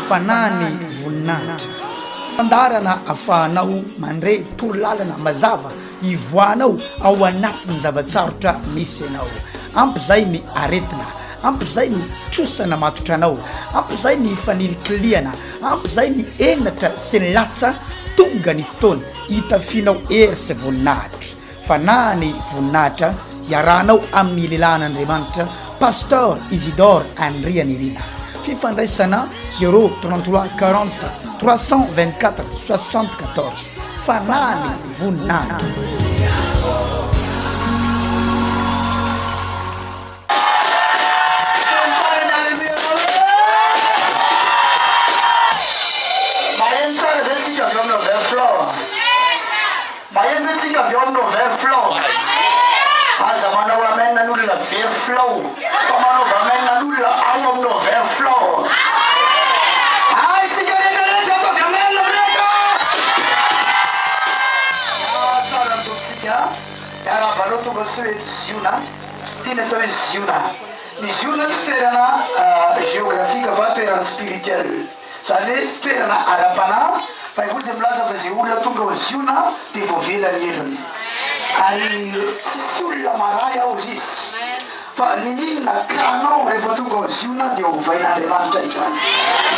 Fanahy ny voninahitra. Fandaharana afahanao mandre torolalana mazava hivoahanao ao anatin'ny zava-tsarotra misy anao. Ampy izay ny aretina, ampy izay ny trosa namatotra anao, ampy izay ny fanilikilihana, ampy izay ny henatra sy ny latsa, tonga ny fotoana hitafianao hery sy voninahitra. Fanahy ny voninahitra iarahanao amin'ny lehilahin'Andriamanitra Pasteur Isidore Andrianirina. Fifandraisana 0 33 40 324 74. Fanahy ny voninahitra. Maheno tsara ve tsika avy ao amin'ny overflow? Maheno ve tsika avy ao amin'ny overflow? Aza manao amen an'olona very flow fa manaova amen an'olona ao amin'ny overflow. Hay tsika rehetra rehetra ataovy amen rehetra. Ah, tsara ny Tompontsika. Miarahaba anao tonga soa eto Ziona. Ity ny atao hoe Ziona. Ny Ziona tsy toerana géographique fa toerana spirituel. Izany hoe toerana ara-panahy. Baiboly dia milaza fa izay olona tonga ao Ziona dia voavela ny helony. Ary tsisy olona marary ao hozy izy. Fa niniana ka anao rehefa tonga ao Ziona dia ovain'Andriamanitra izany.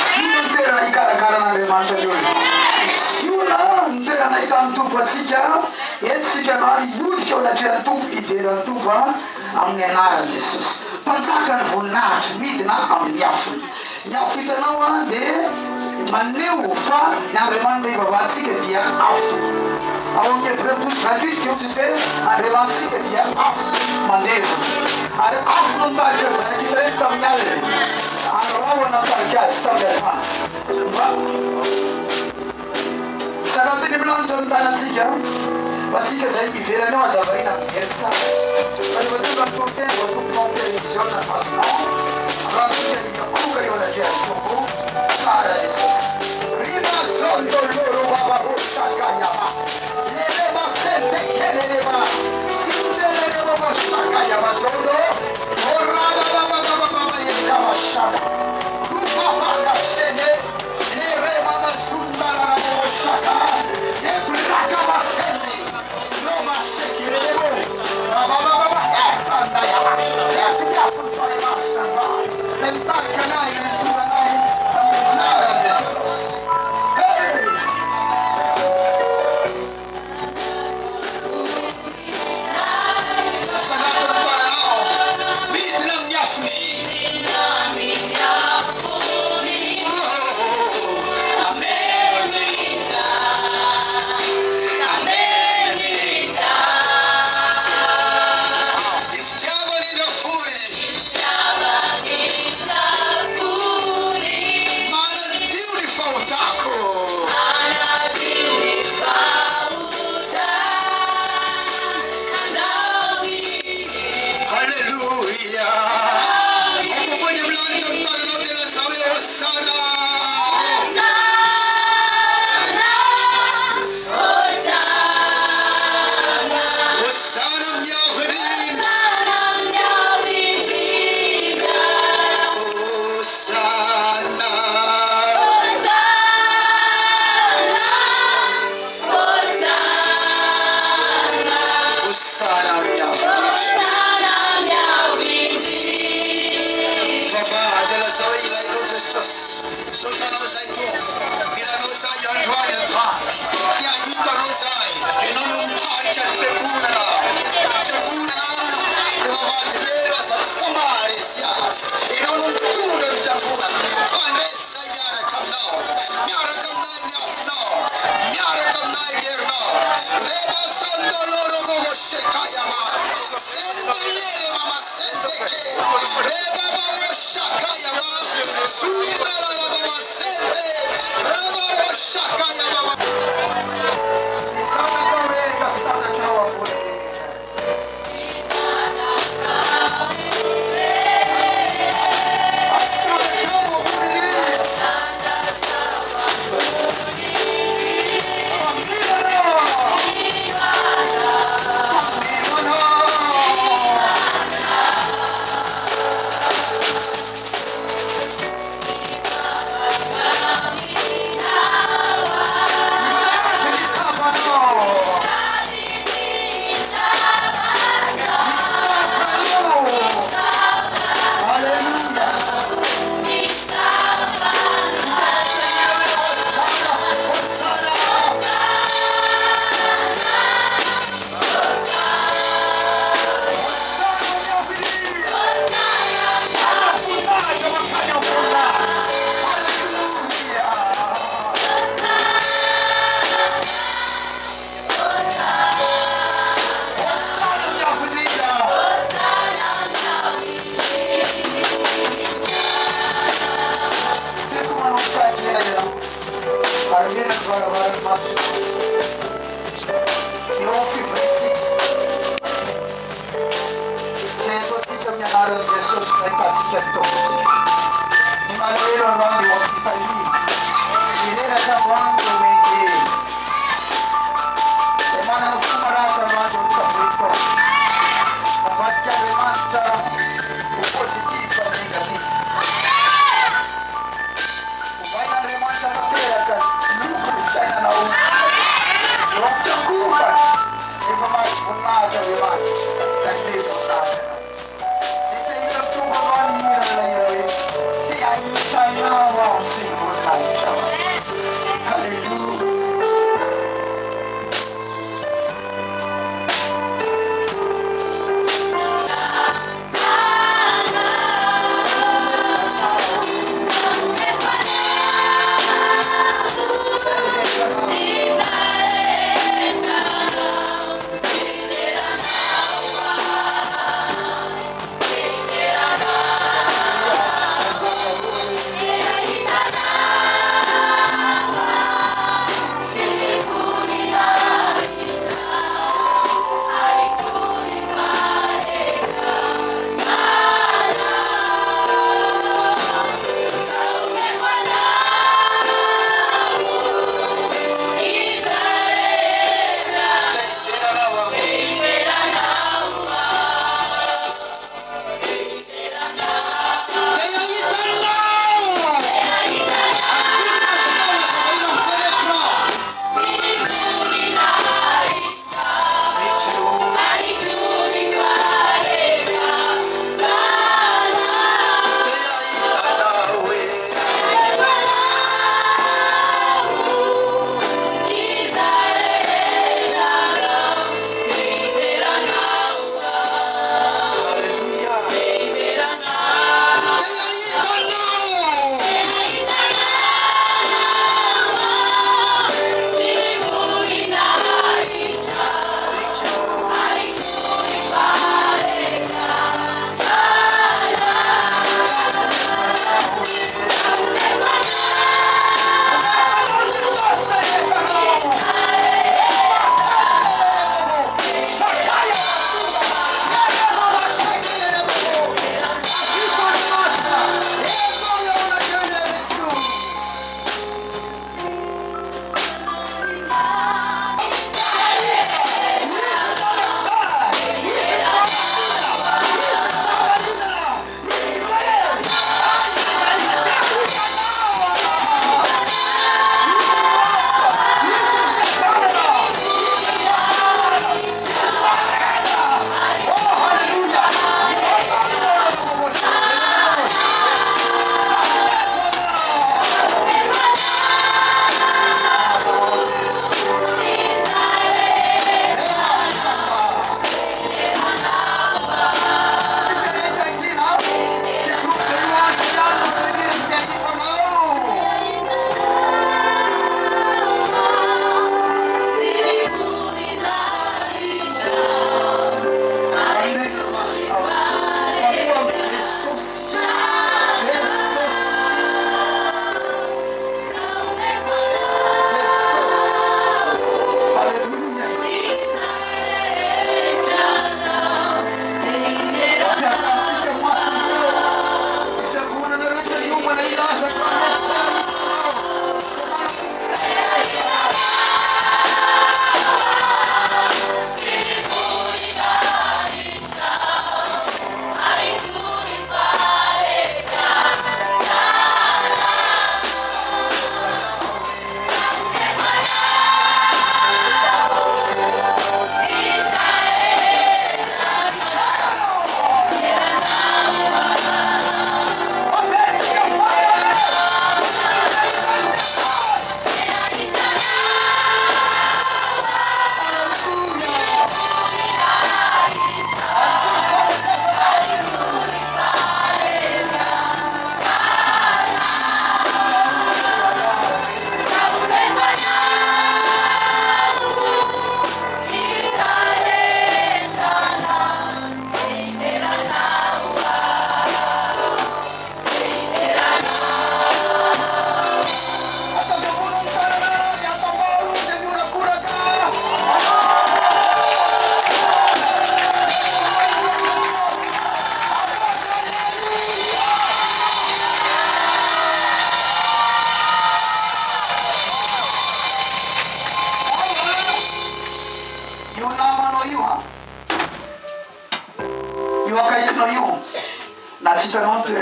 Ziona no toerana hikarakaran'Andriamanitra ny olona. Ziona no toerana ahitan'ny Tompo antsika. Eto isika androany hiondrika eo anatrehan'ny Tompo hidera ny Tompo amin'ny anaran'i Jesosy. Mpanjaka ny voninahitra midina amin'ny afony. Ny afo hitanao dia maneho fa ny Andriamanitra ivavahantsika dia afo. Ao amin'ny Hebreo 12 28 dia hoy Jesosy hoe, Andriamanitsika dia afo mandevona. Ary afo no nitarika ny zanak'Israely tamin'ny alina, ary rahona nitarika azy tamin'ny atoandro. Mba. Sakafo teny amin'ny lanitra no tanantsika fa tsika izay ivelany ao aza variana mijery tsara fa rehefa tonga ny toriteny vao tompon ao televiziona ny masonao raha tsika hiakohoka eo anatrehan'ny Tompo tsara Jesosy Rima zondo loro baba ho shaka yama lelema sende kelelema sindelele baba shaka yama zondo oraba baba baba baba yekama shaka rupa baka sende androany dia ho am-pifaliana. Ny reraka androany dia homeny hery. Izay manana fo maratra androany dia hotsaboiny tao. Navadik'Andriamanitra ho positif ny négatif. Ovain'Andriamanitra tanteraka ny lokon'ny fiainanao. Eo amin'ny fiankohofana, rehefa mahazo voninahitra Andriamanitra, dia hanome voninahitra anao Izy. Izay te hahita ny Tompo androany hihira ilay hira hoe, Te hahita Anao aho, Senhor.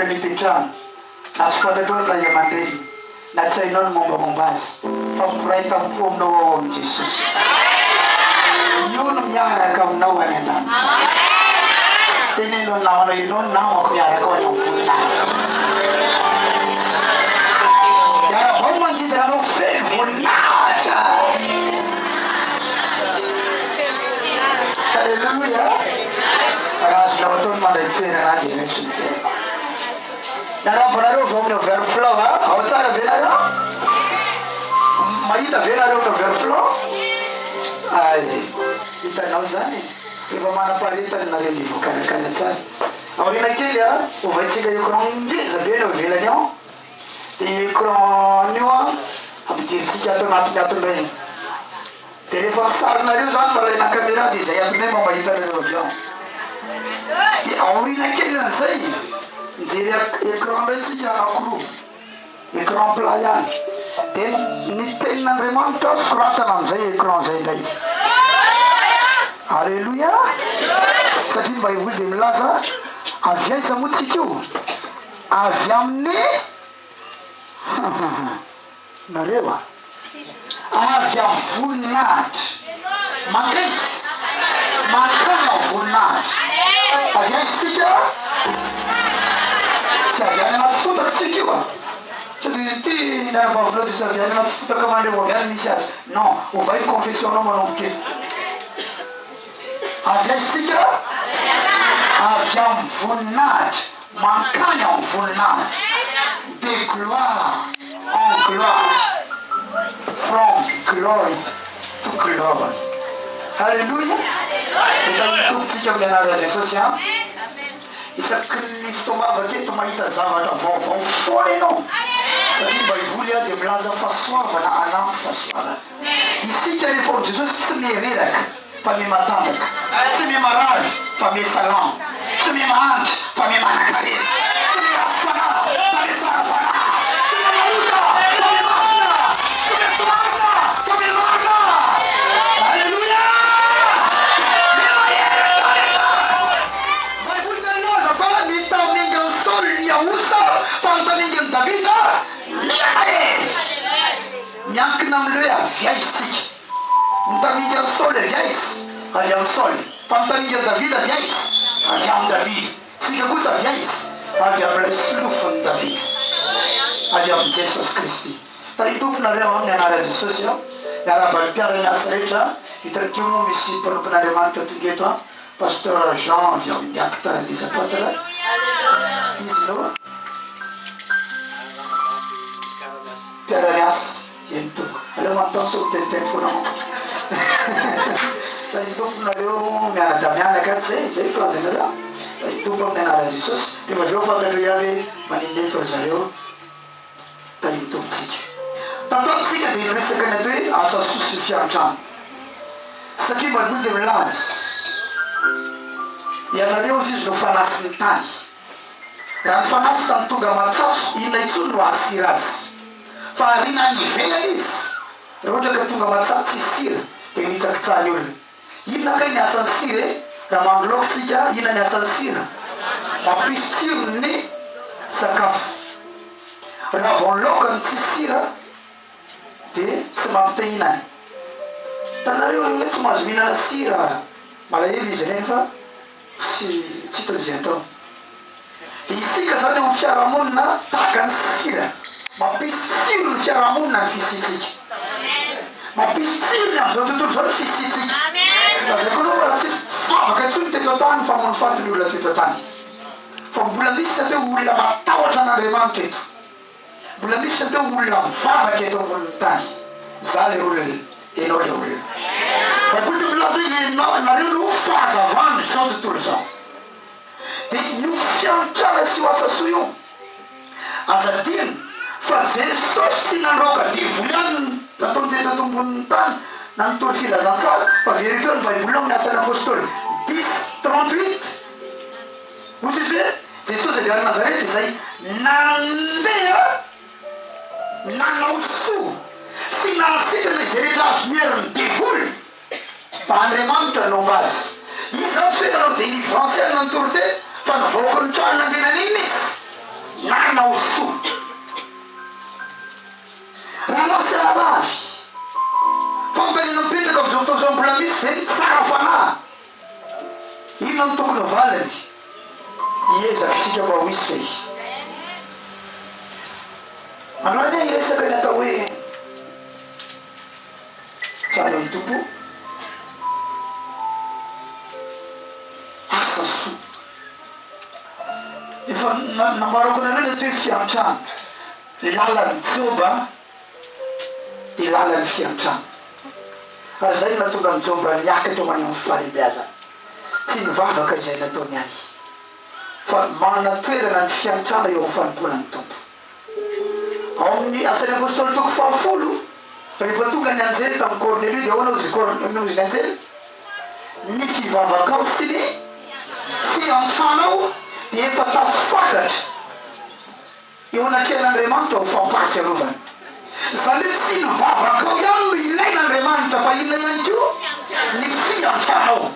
toerana ipetrahany, na tsy fantatrao ny ray aman-dreniny, na tsy hainao ny mombamomba azy, fa mpiray tampo aminao ao amin'i Jesosy. Io no miaraka aminao any an-danitra. Teneno ny namanao, ianao no namako miaraka ao any amin'ny voninahitra. Iarahabao ny manodidina anao feno voninahitra. Alléluia. Raha azonao atao ny mandray toerana dia raiso ny toerana. Miarahaba anareo avy ao amin'ny Overflow a! Ao tsara ve nareo? Mahita ve nareo amin'ny Overflow? Ay, hitanao izany e! Efa manam-paharetana nareo dia voakarakara tsara. Aoriana kely a, ovaintsika écran ngeza be ny ao ivelany ao. Dia io écran io a, ampidirintsika ato anatiny ato indray. Dia rehefa ny sarinareo izany no alaina caméra dia izay ato indray mba mahita anareo avy ao. Dia aoriana kelin'izay, mijery écran indray tsika anankiroa, écran plat ihany. Dia ny tenin'Andriamanitra soratana amin'izay écran izay indray. Alléluia! Satria ny Baiboly dia milaza, avy aiza moa tsika io? Avy amin'ny Nareo a! Avy amin'ny voninahitra. Mankaiza? Mankany amin'ny voninahitra. Avy aiza isika? Tsy avy any anaty fotaka tsika io a! Sao dia ity ny anabavinao dia tsy avy any anaty fotaka mandrevo avy any misy azy. Non, ovay ny confession-nao manomboka eto. Avy aiza isika? Avy amin'ny voninahitra mankany amin'ny voninahitra. De gloire en gloire, from glory to glory. Haleloia! Hotahin'ny Tompo tsika amin'ny anaran'i Jesosy an! Isaky ny fotoam-bavaka eto mahita zavatra vaovao foana ianao satria ny Baiboly dia milaza fahasoavana anampy fahasoavana. Isika rehefa ao Jesosy tsy miha-reraka fa miha-matanjaka, tsy miha-marary fa miha-salama, tsy miha-mahantra fa miha-manankarena, tsy miha-ratsy fanahy fa miha-tsara fanahy, tsy miha-manota fa miha-masina, tsy miha-tsy marina fa miha-marina. Aleloia! Miha-mahery ny talenta. Baiboly dia milaza fa ny tamingan'i Saoly niha-osa fa ny tamingan'i Davida niha-mahery. Miankina amin'ilay hoe avy aiza isika. Ny tamingan'i Saoly avy aiza? Avy amin'i Saoly. Fa ny tamingan'i Davida avy aiza? Avy amin'i Davida. Isika kosa avy aiza? Avy amin'ilay solofon'i Davida. Avy amin'i Jesosy Kristy. Tahin'ny Tompo nareo amin'ny anaran'i Jesosy aho. Miarahaba ny mpiara-miasa rehetra. Hitan'ny teo moa misy mpanompon'Andriamanitra tonga eto an. Pasteur Jean avy ao amin'ny Actes des Apôtres. Izy no. Mpiara-miasa, eny tompoko. Aleo manontany sao miteniteny foana manko. Tahin'ny Tompo nareo mianaka mianaka, tsy zay, zay filazanareo an. Tahin'ny Tompo amin'ny anaran'i Jesosy. Rehefa avy eo fantatreo ihany hoe maninona eto ry zareo. Tahin'ny Tompo tsika. Tato ato tsika dia niresaka ny atao hoe asa soa sy ny fiantrana. Satria ny Baiboly dia milaza, Ianareo hozy izy no fanasin'ny tany. Raha ny fanasitra no tonga matsatso, inona intsony no hahasira azy? Fa ariana any ivelany izy, raha ohatra ka tonga matsatso tsisy sira, dia mihitsakitsaha ny olona. Inona kay ny asan'ny sira e? Raha mahandro laoka tsika, inona ny asan'ny sira? Mampisy tsirony ny sakafo. Raha vao ny laoka no tsisy sira, dia tsy mampite hihinana. Hitanareo ilay tsy mahazo mihinana sira, malahelo izy ireny fa. Tsy tsy hitako izay atao. Isika izany eo amin'ny fiarahamonina tahaka ny sira. Mampisy tsiro ny fiarahamonina ny fisiantsika. Mampisy tsirony amin'izao tontolo izao ny fisiantsika. Lazaiko anao fa raha tsisy mpivavaka intsony teto an-tany mifamono faty ny olona teto an-tany. Fa mbola misy ny atao hoe olona matahotra an'Andriamanitra eto. Mbola misy ny atao hoe olona mivavaka eto ambonin'ny tany. Za le olona, enao le olona. Baiboly dia milaza hoe enao, nareo no fahazavan'izao tontolo izao. Dia io fiantrana sy io asa soa io, aza adino fa Jesosy tsy nandroaka devoly ihany no nataony teto ambonin'ny tany na nitory filazantsara, fa verifieo ny baibolinao amin'ny asan'ny apostoly dix 38, hoy Jesosy hoe, Jesosy avy any Nazareta izay nandeha nanao soa sy nahasitrana izay rehetra azon'ny herin'ny devoly, fa Andriamanitra nomba azy. Izy izany tsy hoe nanao délivrance ihany na nitory teny, fa nivoaka ny trano nandeha naninona izy? Hisy ve ny tsara fanahy? Inona no tokony ho valiny? Hiezaka isika mba ho hisy izay. Androany aho hiresaka ny atao hoe tsara ny Tompo, asa soa. Efa nambarako anareo ilay atao hoe fiantrana. Lalan'i Joba dia lalan'ny fiantrana. Ary izay no nahatonga an'i Joba niakatra ho any amin'ny fahalehibeazana. Tsy nivavaka izay nataony ihany, fa manana toerana ny fiantrana eo amin'ny fanompoana ny Tompo. Ao amin'ny Asan'ny Apostoly toko fahafolo, rehefa tonga ny anjely tamin'i Kornelio dia ahoana hozy hozy ny anjely? Ny fivavakao sy ny fiantranao dia efa tafakatra. Eo anatrehan'Andriamanitra ho fampahatsiarovana. Izany hoe tsy ny vavakao ihany no ilain'Andriamanitra fa inona ihany koa? Ny fiantranao.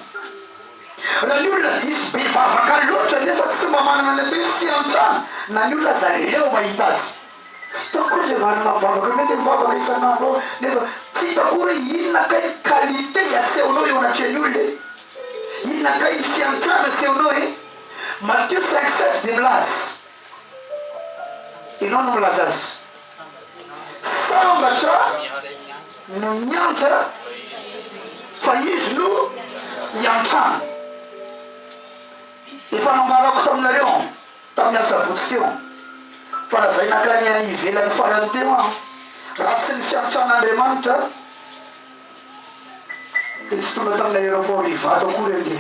Raha ny olona diso be vavaka loatra nefa tsy mba manana ny atao hoe fiantrana na ny olona aza leo mahita azy. Tsy hitako akory izay marina mivavaka mety mivavaka isan'andro ao nefa tsy hitako akory hoe inona kay ny qualité asehonao eo anatrehan'ny olona e? Inona kay ny fiantrana asehonao e? Matio cinq sept dia milaza. Ianao no milaza azy. Sambatra no miantra fa izy no hiantrano. Efa nambarako taminareo tamin'ny asabotsy teo fa raha zay nankany ivelany farany teo aho, raha tsy ny fiantran'Andriamanitra dia tsy tonga tamin'ny aéroport Ivato akory ange.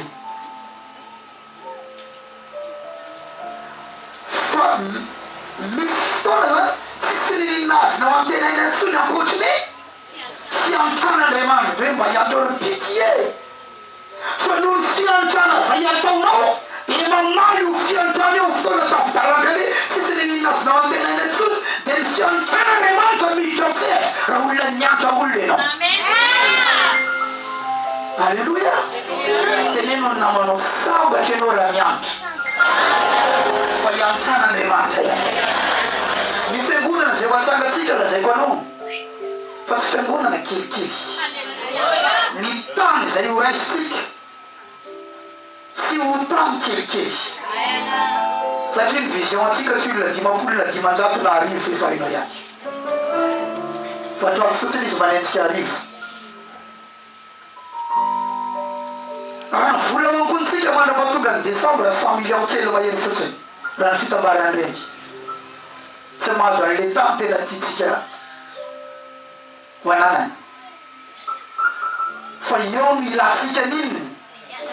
Fa misy fotoana zany tsisy ririnina azonao antenaina intsony ankoatry ny fiantran'Andriamanitra hoe mba hiantrao ry pitié fa noho ny fiantrana zay ataonao dia mamaly io fiantrana io amin'ny fotoana tapi-dalan-kaleha tsisy ririnina azonao antenaina intsony dia ny fiantran'Andriamanitra miditra an-tsehatra raha olona niantra olona ianao. Aleloia! Teneno ny namanao, sambatra ianao raha miantra, fa hiantran'Andriamanitra ianao. Ny fiangonana izay ho atsangantsika, lazaiko anao, fa tsy fiangonana kelikely. Ny tany izay ho raisintsika, tsy ho tany kelikely. Satria ny vision antsika tsy olona 50 na 500 na 1000 f'efa hainao ihany. Fa ataovy fotsiny izy manenjika 1000. Raha ny vola mankontsika mandrapatonga ny desambra 100 millions kely mahery fotsiny raha ny fitambaran'ireny. Tsy mahazo an'le tany tena tiantsika ho ananana. Fa eo no ilantsika an'inona?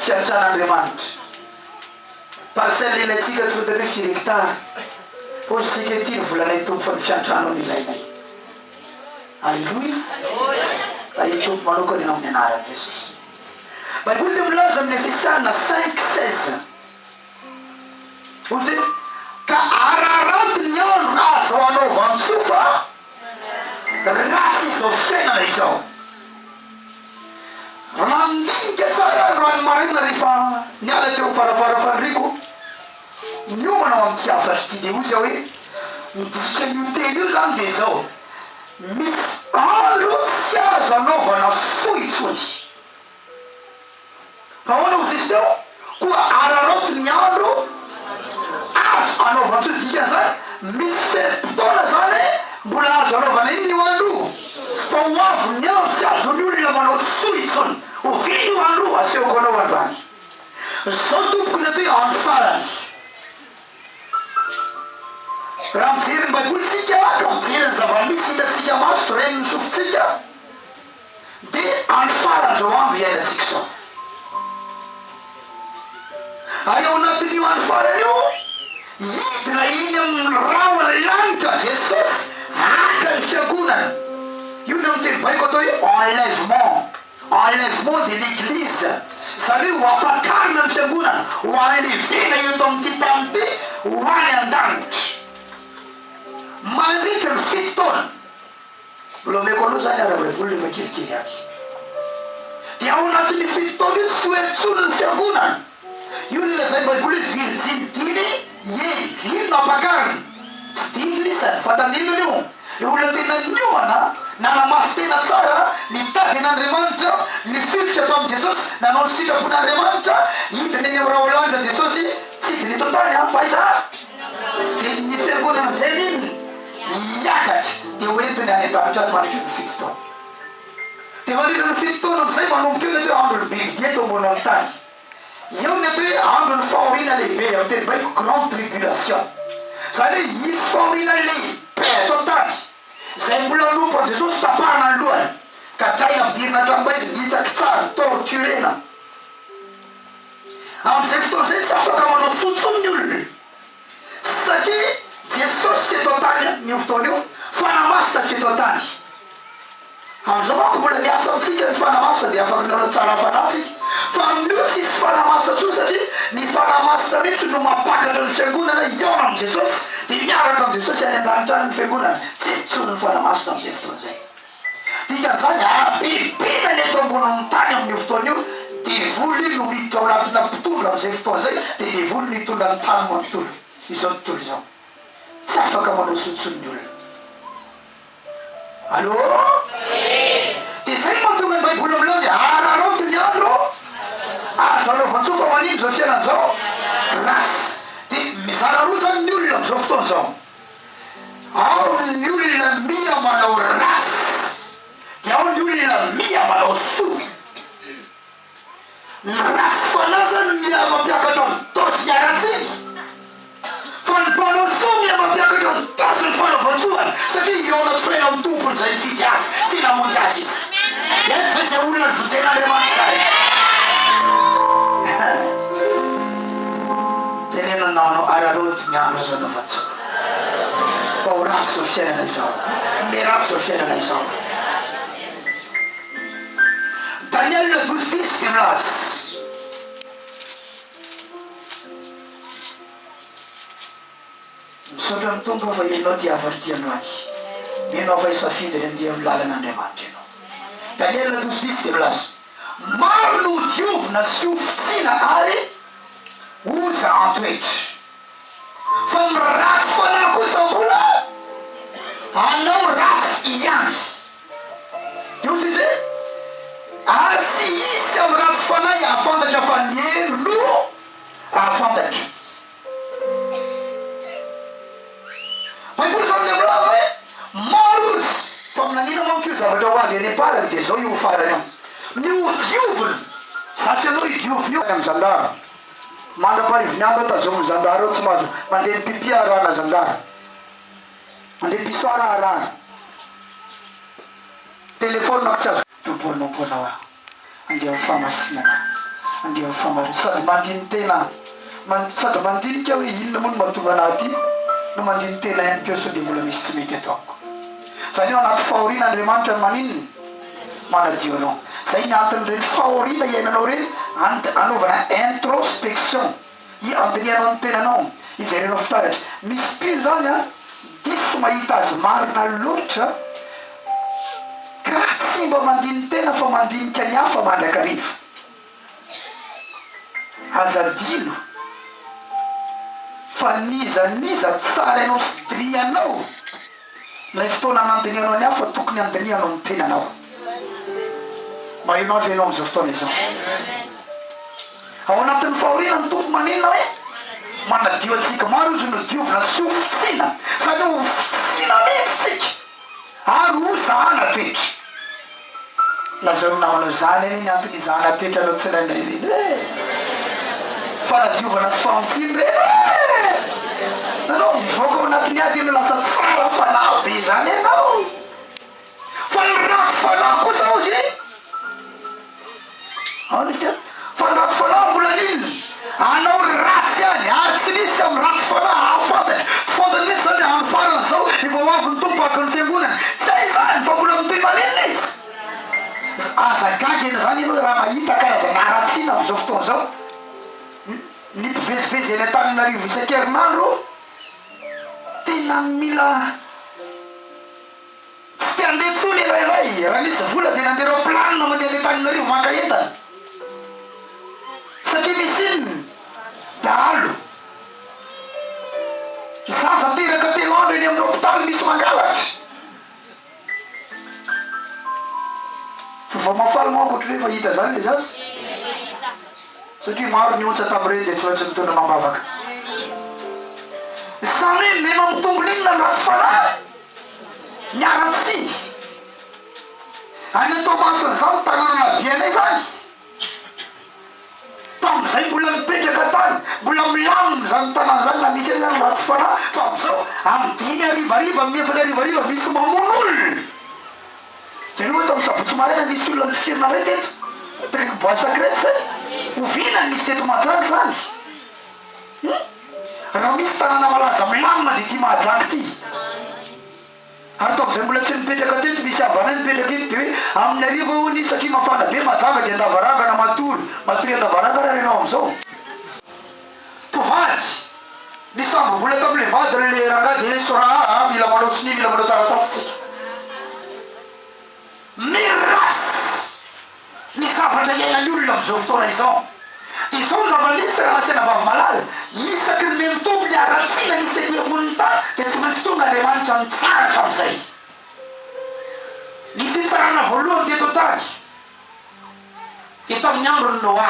Fiantran'Andriamanitra. Parcelle ilaintsika tsy fantatra hoe firy hectare. Hoy isika ity ny volanay Tompo fa ny fiantranao no ilainay. Aleloia! Tahio Tompo manokana ianao amin'ny anaran'i Jesosy. Baiboly dia milaza amin'ny Efesiana cinq seize. Hoy izy hoe, ka araraoty ny andro azo anaovan-tsoa fa ratsy izao fiainana izao. Nandinika tsara aho androany maraina rehefa niala teo amin'ny farafara fandriako, niomana ho amin'ity hafatra ity dia hoy izy aho hoe, ny dikan'io teny io izany dia izao, misy andro tsy azo anaovana soa intsony. Fa ahoana hozy izy teo? Koa araraoty ny andro azo anaovan-tsoa. Dikan'izany, misy fe-potoana izany mbola azo anaovana inona io andro io? Fa ho avy ny andro tsy azon'ny olona manao soa intsony. Oviana io andro io? Asehoko anao androany. Izao tompoko ny atao hoe andro farany. Raha mijery ny Baiboly isika ka mijery ny zava-misy hitantsika maso, ren'ny sofintsika, Dia andro faran'izao andro iainantsika izao. Ary ao anatin'io andro farany io, hidina eny amin'ny rahona lanitra Jesosy haka ny fiangonana. Io no amin'ny teny baiko atao hoe enlèvement, enlèvement de l'Eglise. Izany hoe ho ampakarina ny fiangonana, ho enlevena eto amin'ity tany ity ho any an-danitra. Mandritra ny fito taona. Mbola omeko anao zany ara-baiboly rehefa kelikely aby. Dia ao anatin'io fito taona io tsy ho eo intsony ny fiangonana. Io ilay lazain'ny baiboly hoe virjiny dimy, ie, dimy no ampakarina. Tsy dimy ny isany, fa tandindona io. Ireo olona tena niomana, Nanamasy tena tsara, nitady an'Andriamanitra, nifikitra tamin'i Jesosy, nanao ny sitrapon'Andriamanitra, hidina eny amin'ny raholahy Jesosy, tsy hidina eto an-tany an, fa aiza? Dia ny fiangonana amin'izay ny inona? Hiakatra, dia ho entiny any an-danitra any mandritra ny fito taona. Dia mandritra ny fito taona amin'izay manomboka eo ny atao hoe andron'ny bibidia eto ambonin'ny tany. Eo ny atao hoe andron'ny fahoriana lehibe, amin'ny teny baiko grande tribulation. Izany hoe hisy fahoriana lehibe eto an-tany. Izay mbola hanompo an'i Jesosy tapahana ny lohany, gadraina ampidirina an-tranomaizina, hitsakitsahana, torturena. Amin'izay fotoana izay tsy afaka manao soa intsony ny olona satria Jesosy tsy eto an-tany amin'io fotoana io, Fanahy Masina tsy eto an-tany. Amin'izao manko mbola miasa amintsika ny Fanahy Masina dia afaka manao tsara fanahy tsika. Fa amin'io tsisy Fanahy Masina intsony satria ny Fanahy Masina mihitsy no mampakatra ny Fiangonana hihaona amin'i Jesosy dia miaraka amin'i Jesosy any an-danitra any ny Fiangonana. Tsy eto intsony ny Fanahy Masina amin'izay fotoana izay. Dikan'izany habibiana ny eto ambonin'ny tany amin'io fotoana io, devoly no miditra ao anatina mpitondra amin'izay fotoana izay dia devoly no hitondra ny tany manontolo, izao tontolo izao. Tsy afaka manao soa intsony ny olona. Allo? Dia izay no mahatonga ny Baiboly milaza hoe araraoty ny andro azo anaovan-tsoa fa manino izao fiainana izao? Ratsy. Dia mizara roa izany ny olona amin'izao fotoana izao. Ao ny olona miha manao ratsy, dia ao ny olona miha manao soa. Ny ratsy fanahy zany miha mampiakatra ny dose haratsiany fa ny mpanao soa miha mampiakatra ny dose ny fanaovan-tsoany satria hihaona tsy ho ela amin'ny Tompony izay nifidy azy sy namonjy azy izy. Eto ve izay olona novonjen'Andriamanitra izay? Teneno ny namanao araraoty ny andro azo anaovan-tsoa fa ho ratsy izao fiainana izao, miharatsy izao fiainana izao. Daniel 12 10 dia milaza. Misaotra ny Tompo aho fa ianao ity hafatra ity androany. Mino aho fa hisafidy ny handeha amin'ny lalan'Andriamanitra ianao. Daniel 12 10 dia milaza, Maro no hodiovina sy hofotsiana ary hozahan-toetra. Fa ny ratsy fanahy kosa mbola hanao ratsy ihany. Dia hoy izy hoe, Ary tsy hisy amin'ny ratsy fanahy hahafantatra fa ny hery no hahafantatra. Baiboly izany dia milaza hoe, Maro izy. Faminaniana manko io zavatra ho avy any am-parany dia izao io farany io. Ny hodiovina, za tsy hanao io diovina io. Any amin'ny zandary. Mandra-paharivin'ny andro aho tazomin'ny zandary ao tsy mahazo mandeha ny pipi arahana zandary. Mandeha pissoir arahana. Telephone ko tsy azo. Tompo hanompo anao aho. Andeha amin'ny fahamasinana. Andeha amin'ny fahamarinana. Sady mandini-tena aho. Sady mandinika aho hoe inona moa no mahatonga anah aty no mandini-tena ihany koa sao dia mbola misy tsy mety ato amiko. Izany hoe ao anaty fahoriana Andriamanitra no maninona? Manadio anao. Izay ny anton'ireny fahoriana iainanao ireny, anaovana introspection. I andinihanao ny tenanao, ijerenao fitaratra. Misy mpino zany an, diso mahita azy marina loatra ka tsy mba mandini-tena fa mandinika ny hafa mandrakariva. Aza adino fa n'iza n'iza tsarainao sy dinihanao Ilay fotoana nandinihanao ny hafa tokony handinihanao ny tenanao. Maheno ahy ve ianao amin'izao fotoana izao? Ao anatin'ny fahoriana ny Tompo maninona hoe? Manadio antsika. Maro izy no diovina sy ho fotsiana. Izany hoe ho fotsiana mihitsy isika ary ho zahana toetra. Lazao ny namanao izany anie ny antony hizahana toetra anao tsiraindray ireny e! Fanadiovana sy famontsiana ireny e! Nanao mivoaka ao anatin'ny ady ianao lasa tsara fanahy be izany ianao. Fa ny ratsy fanahy kosa ozy Ahoana izy io? Fa ny ratsy fanahy mbola inona? Hanao ratsy ihany, ary tsy misy amin'ny ratsy fanahy hahafantatra. Tsy fantany mihitsy izany hoe andro farany izao, efa ho avy ny Tompo haka ny fiangonany. Tsy hay izany, fa mbola mitohy maninona izy? Aza gaga izany ianao raha mahita karazana haratsiana amin'izao fotoana izao. Ny mpivezivezy eny Antananarivo isan-kerinandro, tena mila. Tsy te handeha intsony indraindray, raha nisy vola dia nandeha roplanina mandeha any Antananarivo maka entana. Satria misy inona? Dahalo. Zaza teraka telo andro eny amin'ny hopitaly misy mangalatra. mahita zany le zaza? Satria maro ny ontsa tamin'ireny dia tsy maintsy mitondra amam-bavaka. Izany hoe mema mitombina inona ny ratsy fanahy? Ny haratsiany. Any Toamasina izany tanàna nahabe anay izany. Tamin'izay mbola nipetraka tany, mbola milamina izany tanàna izany na misy aza ny ratsy fanahy, fa amin'izao, amin'ny dimy harivariva, amin'ny efatra harivariva misy mamono olona. Jereo hoe tamin'ny sabotsy maraina nisy olona notifirina indray teto, akaiky bois sacré zay. Oviana no nisy teto Mahajanga izany? Hum? Raha misy tanàna malaza milamina dia ity Mahajanga ity. Ary tamin'izay mbola tsy nipetraka teto, misy havanay mipetraka eto dia hoe amin'ny hariva hono izy satria mafana be Mahajanga dia an-davarangana matory, matory an-davarangana ary ianao amin'izao. Mpivady, nisambo-bola tamin'ilay vadiny ilay rangahy dia hoe soraha a, mila manao sonia, mila manao taratasy tsika. Miratsy ny zavatra iainan'ny olona amin'izao fotoana izao. Dia izao ny zava-misy rahalahy sy anabavy malala, isaky ny miha-mitombo ny haratsiana misy ety ambonin'ny tany dia tsy maintsy tonga Andriamanitra mitsara hatramin'izay. Ny fitsarana voalohany teto an-tany. Dia tamin'ny andron'i Noa.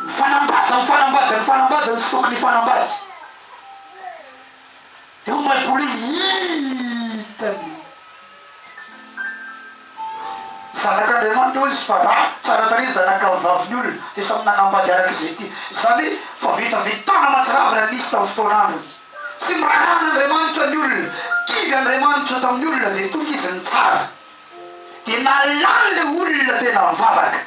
Mifanambady, mifanambady, mifanambady ny tsy tokony hifanambady. Dia hoy ny Baiboly hoe, Hitany zanak'Andriamanitra hoy izy fa raha tsara tarehy ny zanakavavin'ny olona dia samy nanambady araka izay tiany. Izany hoe fahavetavetana mahatsiravina nisy tamin'ny fotoan'androny. Tsy miraharaha an'Andriamanitra ny olona. Kivy Andriamanitra tamin'ny olona dia tonga izy nitsara. Dia nalany le olona tena mivavaka.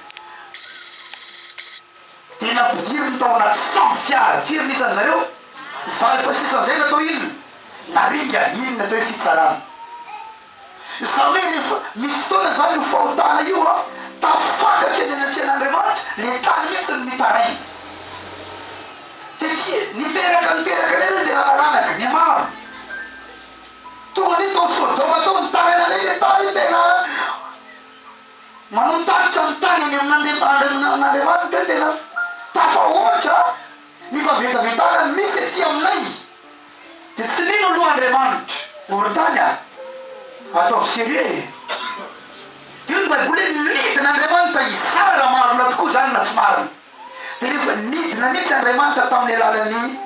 Dia nampidiriny tao anaty sambo fiara. Firy ny isan zareo? Valo fa sisa amizay natao inona? Naringana. Iny ny atao hoe fitsarana. Izany hoe rehefa misy fotoana izany io fahotana io an, tafakatra eny anatrehan'Andriamanitra, le tany mihitsy no mitaraina. Tety niteraka niteraka indray ireo dia nanaranaka, nihamaro. Tonga anie tao Sodoma tao mitaraina indray le tany hoe tena manao tatitra ny tany any amin'Andriamanitra hoe tena tafahoatra ny fahavetavetana misy aty aminay. Dia tsy nino aloha Andriamanitra. O ry tany a! Ataovy sérieux e! Dia hoy ny baiboly hoe nidina Andriamanitra hizara raha marina tokoa izany na tsy marina. Dia rehefa nidina mihitsy Andriamanitra tamin'ny alalan'ny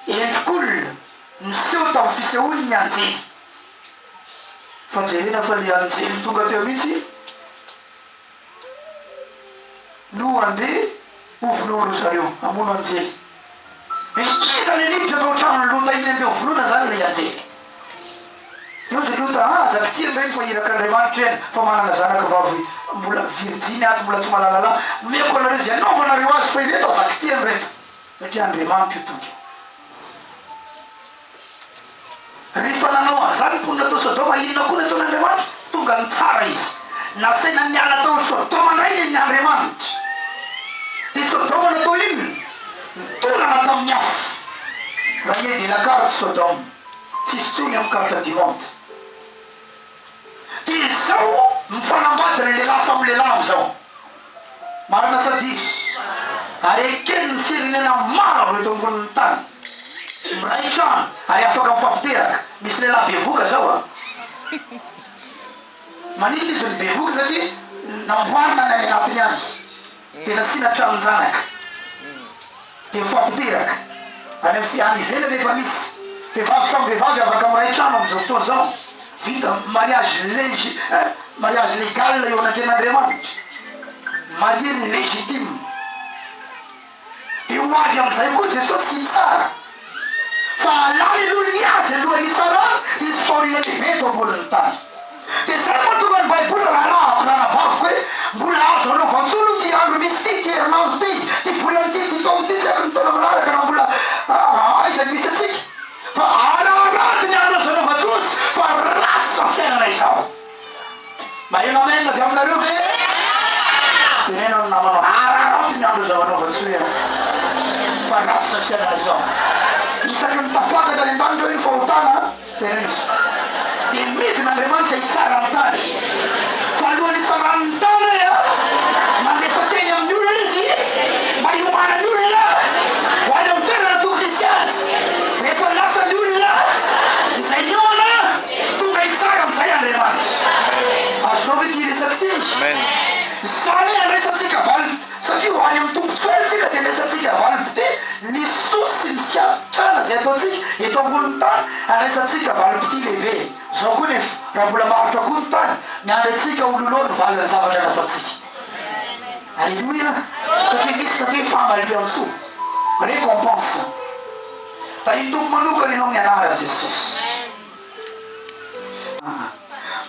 endrik'olona, Niseho tamin'ny fisehoany ny anjely. Fa jerena fa le anjely tonga teo mihitsy no andeha ho vonoin-dry zareo, hamono anjely. Hoe iza le niditra tao an-tranon'i Lota iny andeha ho vonoina zany ilay anjely. Dia hoy izy Lota, ah, aza kitihina ireny fa irak'Andriamanitra ireny, fa manana zanaka vavy mbola virijiny ato, mbola tsy mahalala lahy, omeko anareo izay anaovanareo azy fa ireto aza kitihina ireto. Satria Andriamanitra io Tompo io. Rehefa nanao an'izany ny mponina tao Sodoma, inona koa no nataon'Andriamanitra? Tonga nitsara Izy. Nasaina niala tao Sodoma indray ny Andriamanitra. Dia Sodoma natao inona? Nitorana tamin'ny afo. Rayé de la carte Sodome. Tsisy intsony amin'ny carte du monde. Dia izao mifanambady ny lehilahy samy lehilahy amin'izao. Marina sa diso? Ary eken'ny firenena maro eto ambonin'ny tany. Miray trano ary afaka mifampiteraka. Misy lehilahy bevoka zao a! Maninona izy no bevoka? Satria namboarina ny any anatiny any. Dia nasiana tranon-janaka. Dia mifampiteraka. Any amin'ny any ivelany efa misy. Vehivavy samy vehivavy afaka miray trano amin'izao fotoana izao. Vita mariage legi eh, mariage légal eo anatrehan'Andriamanitra. Marié légitime. Dia ho avy amin'izay koa Jesosy hitsara. Fa alany aloha ny azy alohan'ny hitsarany dia hisy fahoriana lehibe eto ambonin'ny tany. Dia izay no mahatonga ny baiboly rahalahiko, ranabaviko hoe mbola azo anaovan-tsoa aloha ity andro misy ity, ity herinandro ity, ity volana ity, ity taona ity, tsy haiko ny taona manaraka na mbola aiza ny misy antsika. Fa araraoty ny andro azo anaovan-tsoa fa ratsy izao fiainana izao. Maheno amen avy aminareo ve? Teneno ny namanao, araraoty ny andro izao anaovan-tsoa eo fa ratsy izao fiainana izao. Isaky ny tafakatra any an-danitra hoe ny fahotana, teneno izy, dia midina Andriamanitra hitsara ny tany. Fa alohan'ny hitsarany ny tany hoe a, mandefa teny amin'ny olona izy mba hiomanan'ny olona ho any amin'ny toerana tokony hisy azy. Rehefa lasa ny olona izay niomana, Tonga hitsara amin'izay Andriamanitra. Azonao ve ity resaka ity? Amen. Izany hoe. soa isika dia andraisantsika valim-pitia ny soa sy ny fiantrana izay ataontsika eto ambonin'ny tany, andraisantsika valim-pitia lehibe. Izao koa nefa, raha mbola maharitra koa ny tany, miandry antsika ho loloha ny valin'ny zavatra nataontsika. Aleloia! Satria misy ny atao hoe famalian-tsoa, récompense. Tahin'ny Tompo manokana ianao amin'ny anaran'i Jesosy.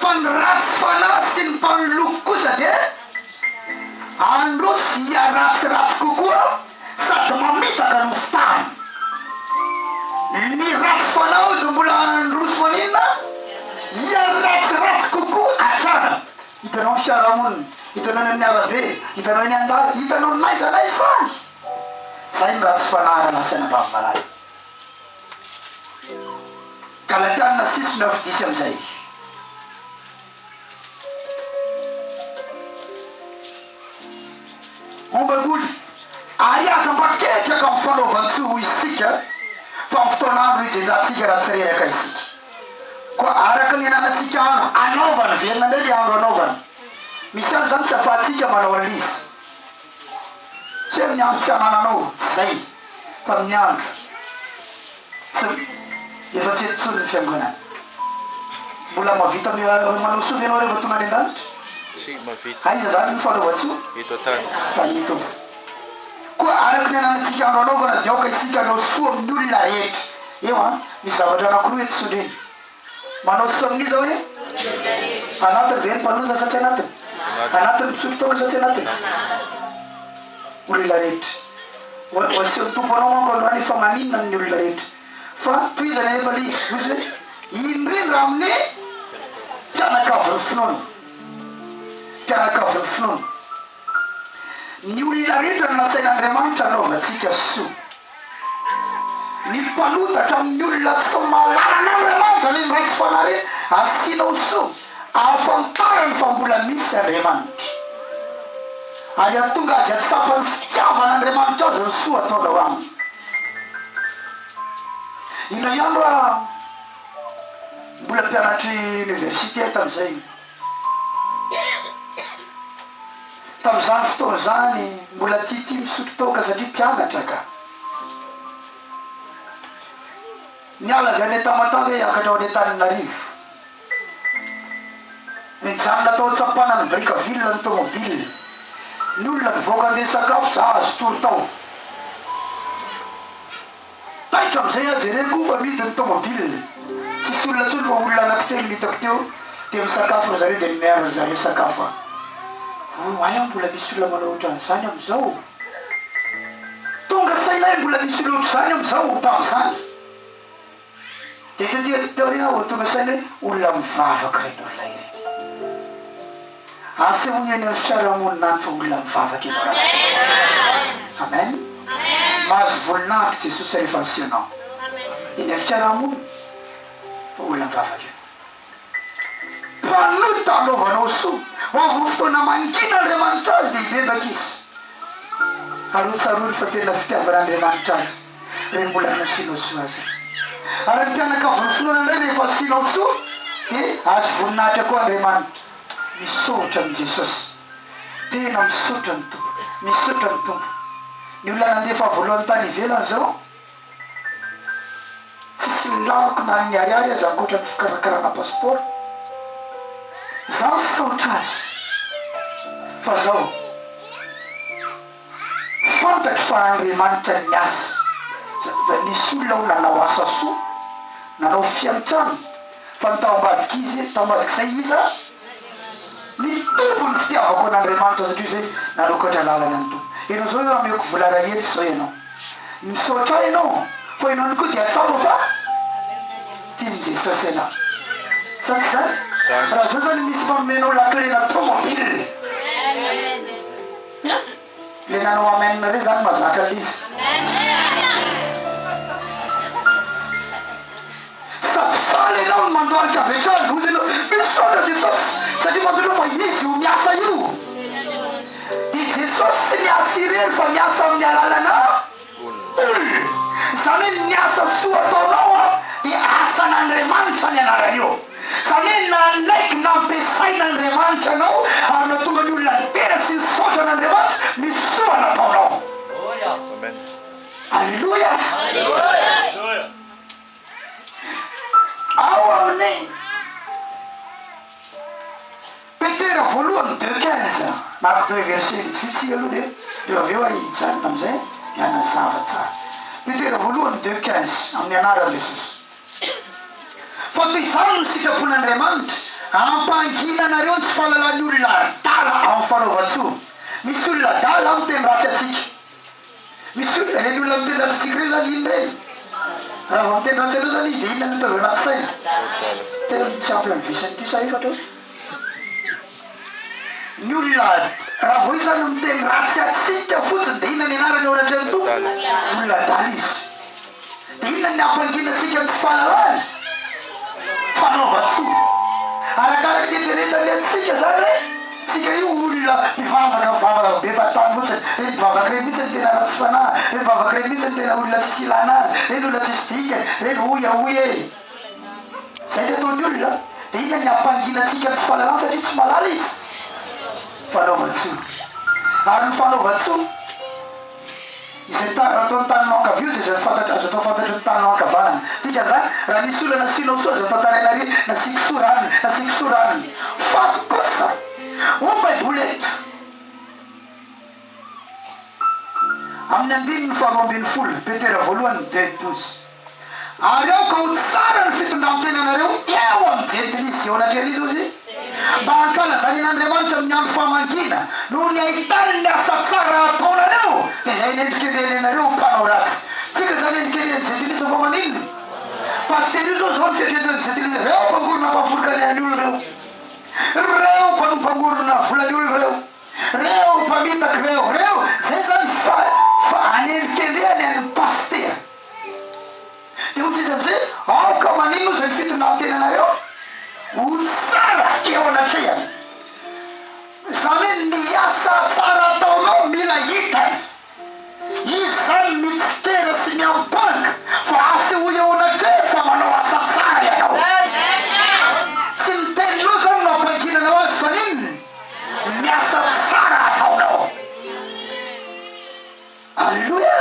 Fa ny ratsy fanahy sy ny mpanoloko kosa dia handroso hiharatsiratsy kokoa sady mamitaka no fitahany. Ny ratsy fanahy hozy mbola handroso maninona? Hiharatsiratsy kokoa hatrany. Hitanao ny fiarahamonina, hitanao eny amin'ny arabe, hitanao eny an-dalana, hitanao n'aiza n'aiza any. Izay ny ratsy fanahy raha lasa any am-bavimalala. Galatiana sisiny ao fidisy amin'izay. Ao Baiboly, Ary aza mba ketraka amin'ny fanaovan-tsoa hoy isika, fa amin'ny fotoan'andro hijenjantsika raha tsy reraka isika. Koa araka ny ananantsika andro anaovana, verina indray ilay andro anaovana. Misy andro izany tsy afahantsika manao an'ilay izy. Tsy hoe amin'ny andro tsy anananao, tsy izay, fa amin'ny andro tsy, efa tsy eto intsony ny fiangonana. Mbola mahavita manao soa ve ianao rehefa tonga any an-danitra? Tsy mahavita. Aiza izany ny fanaovan-tsoa? Eto an-tany. Fa eto. Koa araka ny ananantsika andro anaovana dia aoka isika hanao soa amin'ny olona rehetra. Eo an, misy zavatra anankiroa eto sondriana. Manao soa amin'iza hoe? Anatiny ve ny mpanota sa tsy anatiny? Anatiny mpisotro toaka sa tsy anatiny? Olona rehetra. Ho asehon'ny Tompo anao manko androany fa maninona amin'ny olona rehetra. Fa tohizana anefa ilay izy. Hoy izy hoe, indrindra amin'ny mpianakavin'ny finoana. Mpianakavin'ny finoana. Ny olona rehetra no nasain'Andriamanitra hanaovantsika soa. Ny mpanota hatramin'ny olona tsy mahalala an'Andriamanitra, ireny raiki-fanahy ireny, asianao soa, ahafantarany fa mbola misy Andriamanitra. Ary hahatonga azy hahatsapa ny fitiavan'Andriamanitra azy ny soa ataonao aminy. Indray andro aho, mbola mpianatry université tamin'izay, Tamin'izany fotoana izany, mbola tiatia misotro toaka satria mpianatra ka. Niala avy any Tamatave hiakatra ho any Antananarivo. Nijanona tao Antsampanana Brickaville ny tomobile. Ny olona nivoaka handeha hisakafo, za azo tory tao. Taitra amizay aho jereko fa mihidy ny tomobile, tsisy olona tsony fa olona anakitelo no hitako teo dia misakafo ry zareo dia nomean ry zareo sakafo aho. Oh hay mbola misy olona manao otran'izany amizao? Tonga saina ahy mbola misy olona otrzany amizao tamizany. Dia taty aoriana aho vao tonga saina hoe olona mivavaka ireny olona ireny. Asehoy eny amin'ny fiarahamonina any fa olona mivavaka ianao ranamana. Amen. Mahazo voninahitra Jesosy rehefa asehonao eny amin'ny fiarahamonina fa olona mivavaka ianao. Mpanota anaovanao soa. Ho avy ny fotoana mangina Andriamanitra azy dia hibebaka izy. Ary ho tsaroany fa tena fitiavan'Andriamanitra azy ireny mbola nasianao soa azy ireny. Ary ny mpianakavin'ny finoana indray rehefa asianao soa dia azo voninahitra koa Andriamanitra. Misaotra an'i Jesosy. Tena misaotra ny Tompo. Misaotra ny Tompo. Ny olona nandefa voalohany tany ivelany izao, Tsisy nilamiko na ny ariary aza ankoatra ny fikarakarana passeport. Za misaotra azy fa zao fantatro fa Andriamanitra ny miasa fa nisy olona ao nanao asa soa, nanao fiantrana fa ny tao ambadik'izy tao ambadik'izay iza? Mitombo ny fitiavako an'Andriamanitra satria izy hoe nanokatra lalana ny Tompo. Ianao zao raha ameko vola ray hetsy zao ianao. Misaotra ahy ianao fa ianao ihany koa dia tsapa fa tian'i Jesosy ianao. Sa tsy izany? Izany. Raha zao zany misy manome anao lakilena tomobile. Le nanao amen reny zany mazaka le izy. Sady faly ianao no mandohalika avy hatrany, hoy ianao, misaotra Jesosy, satria fantatrao fa Izy io miasa io. I Jesosy tsy miasa irery fa miasa amin'ny alalana olona. Izany hoe ny asa soa ataonao dia asan'Andriamanitra ny anaran'io. Izany hoe nanaiky nampiasain'Andriamanitra anao ary nahatonga ny olona nidera sy nisaotra an'Andriamanitra ny soa nataonao. Aleloia! Ao amin'ny Petera voalohany deux 15, maka deux versets vitsivitsy aloha dia dia avy eo aho hijanona amin'izay dia hanazava tsara. Petera voalohany deux 15, amin'ny anaran'i Jesosy. Fa toy izany no sitrapon'Andriamanitra, hampangina anareo ny tsy fahalalan'ny olona adala amin'ny fanaovan-tsoa. Misy olona adala miteny ratsy antsika. Misy olona, ireny olona miteny ratsy antsika ireny izany inona ireny? Raha vao miteny ratsy anao izany izy dia inona no ataovy anaty saina? Telo tsy ampy amin'ny visiny ity sa efatra eo? Ny olona, raha vao izy izany miteny ratsy antsika fotsiny dia inona ny anarany eo anatrehan'ny Tompo? Olona adala izy. Dia inona ny hampangina antsika amin'ny tsy fahalalana? Fanaovan-tsoa. Arakaraka ny ieritreretany antsika izany hoe tsika io olona mpivavaka mivavaka be fahatany fotsiny, ireny mpivavaka ireny mihitsy no tena ratsy fanahy, ireny mpivavaka ireny mihitsy no tena olona tsisy ilana azy, ireny olona tsisy dikany, ireny hoy ahoy e. Izay ny ataon'ny olona. Dia inona ny hampangina antsika amin'ny tsy fahalalana satria tsy mahalala izy? Fanaovan-tsoa. Ary ny fanaovan-tsoa. Izay ta, raha atao ny taninao ankavia ozy izay fantatra, azo atao fantatry ny taninao ankavanana. Dikan'izany, raha nisy olona nasianao soa azo atao taraina ary nasiako soa ranona, nasiako soa ranona. Fa kosa, hoy ny Baiboly eto, amin'ny andininy faharoa ambinifolo, Petera voalohany deux 12. Ary aoka ho tsara ny fitondran-tenanareo eo amin'ny jentilisa, eo anatrehan'iza hozy? Mba hankalazany an'Andriamanitra amin'ny andro famangiana, noho ny ahitany ny asa tsara ataonareo, dia izay nendrikendrehiny anareo ho mpanao ratsy. Tsika izany endrikendrehin'ny jentilisa fa maninona? Pasitera io zao izao ny fieritreretan'ny jentilisa, reo mpangorona mpahafolon-karenan'ny olona reo, reo mpangorona volan'ny olona reo, reo mpamitaka reo, reo, zay zany fa fa anendrikendrehany an'ny pasitera. Dia hoy izy amin'izay, Aoka maninona izay fitondran-tenanareo ho tsara eo anatrehany. Izany hoe ny asa tsara ataonao mila hitany. Izy izany mitsikera sy miampanga fa asehoy eo anatrehany fa manao asa tsara ianao. Tsy ny teninao izany no ampanginanao azy fa n'inona? Ny asa tsara ataonao. Aleloia!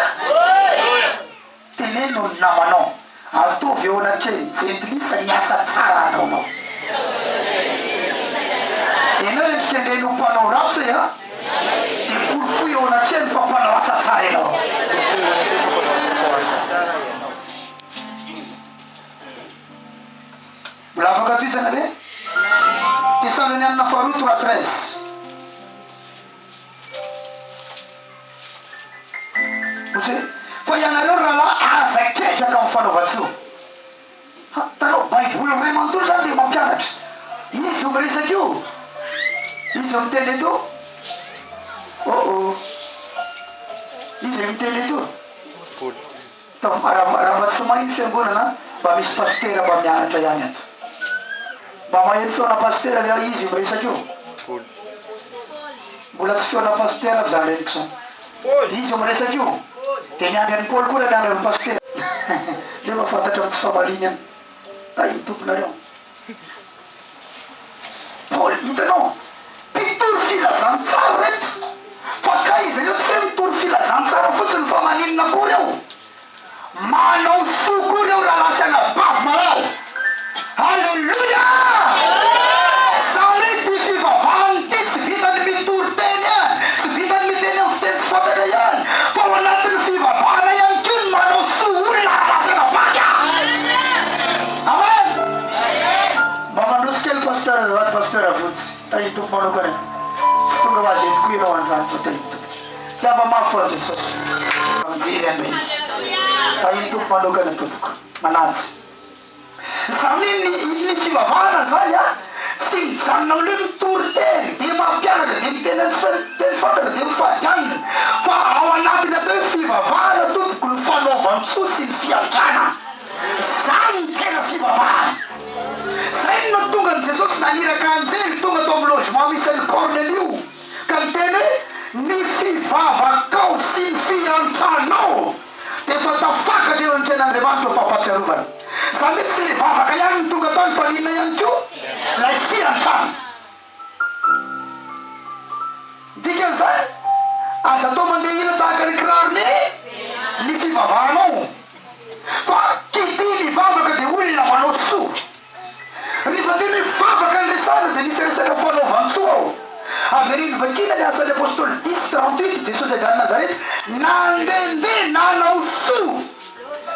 Teneno ny namanao, ataovy eo anatrehan'ny jentilisa ny asa tsara ataonao. Ianao ilay mikendreny ho mpanao ratsy hoe a, dia porofoy eo anatrehany fa mpanao asa tsara ianao. Porofoy eo anatrehany fa mpanao asa tsara ianao. Mbola afaka tohizana ve? Tesalonianina faharoa 3:13. Ohatry hoe, Fa ianareo ry rahalahy, aza ketraka amin'ny fanaovan-tsoa. Ha, hitanao, Baiboly iray manontolo izany dia mampianatra. Izy io miresaka io. Izy io miteny eto. Oh oh. Izy io miteny eto. Paoly. Raha, raha mba tsy mahay ny fiangonana, mba misy pasitera mba mianatra ihany ato. Mba maheno feona pasitera ve izy io miresaka io? Paoly. Mbola tsy feona pasitera aby zany reniko zany. Izy io miresaka io. Dia miandry an'i Paoly koa raha miandry an'i pasitera. Nefa fantatra amin'ny tsy famaliany any. Tahin'ny Tomponareo. Paoly, hitanao, mpitory filazantsara ireto. Fa kay izy ireo tsy hoe mitory filazantsara fotsiny fa maninona koa ireo? Manao soa koa ireo rahalahy sy anabavy malala. Aleloia! Izany hoe ity fivavahana ity tsy vitan'ny mitory teny ihany, tsy vitan'ny miteny amin'ny fiteny tsy fantatra ihany, fa ao anatin'ny fivavahana ihany koa ny manao soa olona rahalahy sy anabavy. Amen! Mba mandroso kely Pasteur azafady Pasteur Vonjy, tahin'ny Tompo manokana. Tsy tonga ho azy eto koa ianao androany fa tahin'ny Tompo. Tiava mafy ho an'i Jesosy. Mijery an'ilay izy. Tahin'ny Tompo manokana tompoko. Manaja. Izany hoe ny ny fivavahana izany an, tsy mijanona amin'ny hoe mitory teny, dia mampianatra, dia miteny ny tsy teny fantatra, dia mifady hanina. Fa ao anatin'ny atao hoe fivavahana tompoko ny fanaovan-tsoa sy ny fiantrana. Izany ny tena fivavahana. Izay no nahatonga an'i Jesosy naniraka anjely tonga tao amin'ny logement misy an'i Kornelio ka niteny hoe, Ny fivavakao sy ny fiantranao dia efa tafakatra eo anatrehan'Andriamanitra ho fampahatsiarovana. Izany hoe tsy ilay vavaka ihany no tonga tany fa inona ihany koa? Ilay fiantrana. Dikan'izany, aza atao mandeha ila tahaka ny kiraro ny ny fivavahana. dia misy resaka fanaovan-tsoa ao. Avereno vakiana ny Asan'ny Apostoly dix, 38, Jesosy avy any Nazareta, nandehandeha nanao soa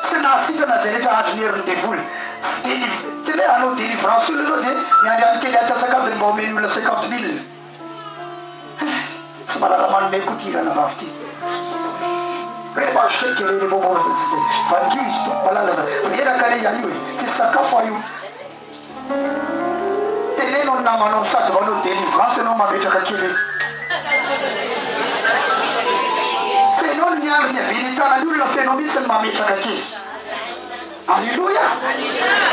sy nahasitrana izay rehetra azon'ny herin'ny devoly. Tsy deliv, tena hoe hanao délivrance olona ianao dia miandry kely antsasak'adiny mba omeny olona cinquante mille. Hein, tsy mahalala manome koa ity ranabavy ity. Reba shekere rebo tsy dia vangio izy tompo malala fa reraka re ianio e, tsisy sakafo aho io. Teneno ny namanao sady manao délivrance ianao mametraka kely eo. Tsy enao no miandry ny havian'ny tanan'ny olona fa enao mihitsy no mametraka kely. Aleloia!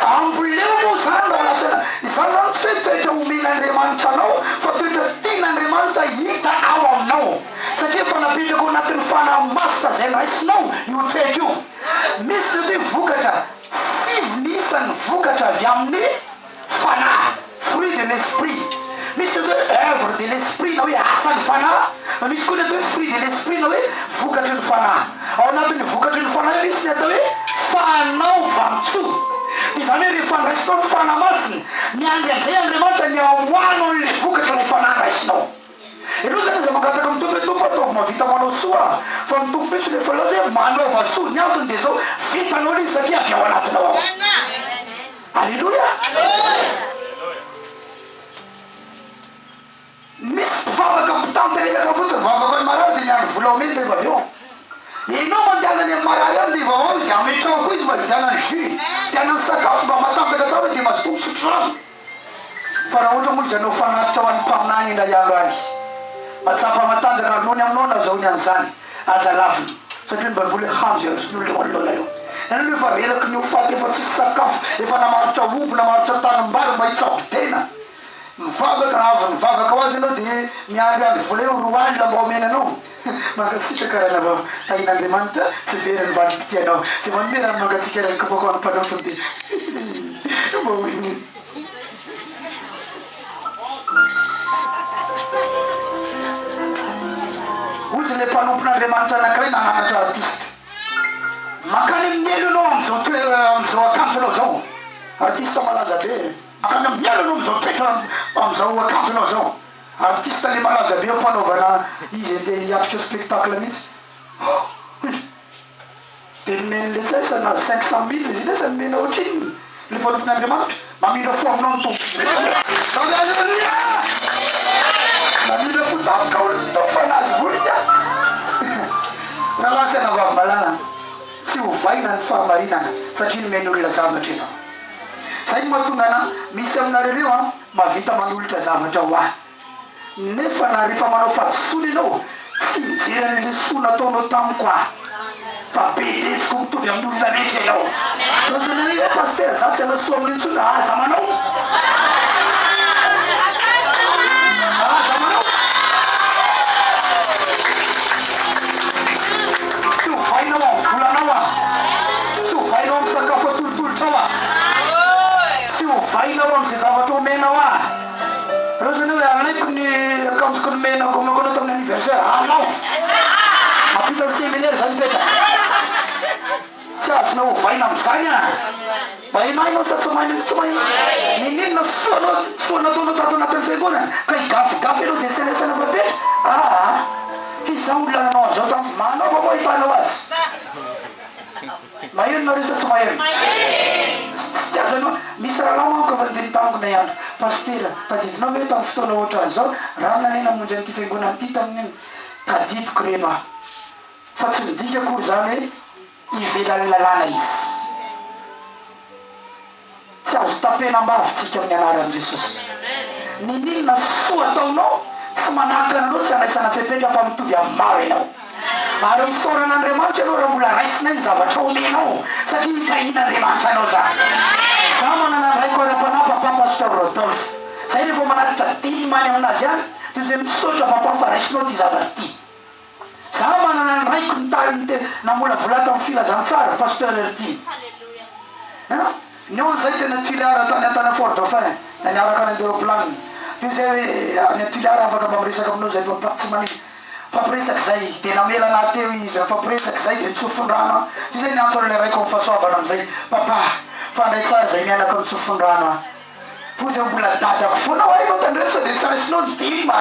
Amboleo moa izany raha lasa izany izany tsy hoe toetra omen'Andriamanitra anao fa toetra tian'Andriamanitra hita ao aminao satria efa napetraka ao anatin'ny Fanahy Masina izay raisinao io toetra io. Misy ny atao hoe vokatra Sivy ny isan'ny vokatra avy amin'ny Fanahy, fruits de l'esprit. Misy ny atao hoe oeuvre de l'esprit na hoe asan'ny Fanahy, fa misy koa ny atao hoe fruit de l'esprit na hoe vokatry ny Fanahy. Ao anatin'ny vokatry ny Fanahy misy ny atao hoe fanaovan-tsoa. Dia izany hoe rehefa nraisinao ny Fanahy Masina, miandry an'izay Andriamanitra ny hamoahanao an'ilay vokatra ilay Fanahy nraisinao. Ianao zany aza mangataka amin'ny Tompo hoe Tompo ataovy mahavita manao soa aho fa ny Tompo mihitsy no efa nilaza hoe manaova soa, ny antony dia izao vitanao ilay izy satria avy ao anatinao ao. Aleloia! Misy mpivavaka mpitanterelaka fotsiny, mivavaka amin'ny marary dia miandry vola omeny rehefa avy eo. Ianao mandehana any amin'ny marary any dia vao ao izy ametraho koa izy mba hividianany jus, hividianany sakafo mba matanjaka tsara dia mazotoa misotro rano. Fa raha ohatra moa izy hanao fanatitra ho an'ny mpaminany indray andro any, mahatsapa matanjaka ary noho ny aminao no azahoany an'izany, aza lavina, satria ny Baiboly hoe hano izay aroson'ny olona eo anoloana eo. Ianareo efa reraky ny ho faty, efa tsisy sakafo, efa namarotra omby, namarotra tanimbary mba hitsabo tena. Mivavaka, raha avy nivavaka ho azy ianao dia miandriandry vola eo 20 mba homena anao. Mankasitraka Ranavavy, tahin'Andriamanitra tsy very ny valim-pitianao. Izay manome rano mangatsiaka iray kapoaka ho an'ny mpanompony dia mba ho iny. Hozy ilay mpanompon'Andriamanitra anankiray nananatra artiste. Mankany amin'ny helo ianao amin'izao toerana amin'izao akanjonao izao. Artiste malaza be. Mankany amin'ny helo ianao amin'izao toetra amin'izao akanjonao izao. Artiste le malaza be ampanaovana izy andeha hiatrika spectacle mihitsy oh! De nomeny le tsaisa nahazo 500 mille izy nefa nomena ohatrinona le mpanompon'Andriamanitra? Mamindra fo aminao ny Tompo. Aleloia! Namindra fo tamiko aho ny Tompo fa nahazo vola ka. Rahalahy sy anabavy malala, tsy ovaina ny fahamarinana satria nomen'olona zavatra ianao. Zay no mahatonga ana misy aminareo reo an. Mahavita manolotra zavatra ho ahy. Nefa na rehefa manao fahadisoana ianao, tsy mijery an'ilay soa nataonao tamiko aho, fa bedesiko mitovy amin'ny olona rehetra ianao. Lazaina hoe, eh pasitera, za tsy hanao soa amin'io intsony, aza manao. Aza manao. Tsy ovainao amin'ny volanao aho. Tsy ovainao amin'ny sakafo atolotolotrao aho. Tsy ovainao amin'izay zavatra omenao ahy. Reo zany hoe alaiko ny akanjoko nomenako omeko anao tamin'ny anniversaire, alao! Mampita ny seminaire zany mipetraka. Tsy azonao ovaina amin'izany ah! Maheno ahy ianao sa tsy maheno? Tsy maheno. N'inon'inona soa anao, soa nataonao tato anatin'ny fiangonana ka higafigafy ianao dia sailasaina fa mipetraka? Aa! Izaho olona nanao an'izao tamiko, manaova moa ahitanao azy. Maheno nareo sa tsy maheno? Tsy azo anao. Misy rahalahy manko efa niteny tamiko indray andro, Pasitera, tadidinao ve hoe tamin'ny fotoana ohatran'izao, ranona anie namonjy an'ity fiangonana ity tamin'iny? Tadidiko reno aho. Fa tsy midika akory izany hoe ivelan'ny lalàna izy. Tsy azo tapenam-bava tsika amin'ny anaran'i Jesosy. Niniana soa ataonao tsy manahaka ny loa tsy andraisana fepetra fa mitovy amin'ny maro ianao. Ary misaora an'Andriamanitra ianao raha mbola raisinay ny zavatra omenao satria nitahian'Andriamanitra anao zany. Za manana ny raiko ara-panahy Papa Pasteur Rodolphe. Zay rehefa manatitra dîme any aminazy any dia zay misaotra Papa fa raisinao ty zavatra ty. Za manana ny raiko nitary ny namolavola tamin'ny filazantsara, Pasteur Ertine. Hein? Ny eo zay tena Tuléar tany tany Fort Dauphin, na niaraka nandeha roplanina. Teo zay hoe any Tuléar afaka mba miresaka aminao zay papa, tsy manino. Fampiresaka zay, dia namela anah teo izy, nifampiresaka zay dia nitsofon-drano aho. Teo zay niantso an'ilay raiko amin'ny fahasoavana amin'izay, papa, fandray tsara zay mianaka mitsofon-drano aho. Foza mbola dadako foana hoa ianao tandremo sao dia tsy raisinao ny dime a!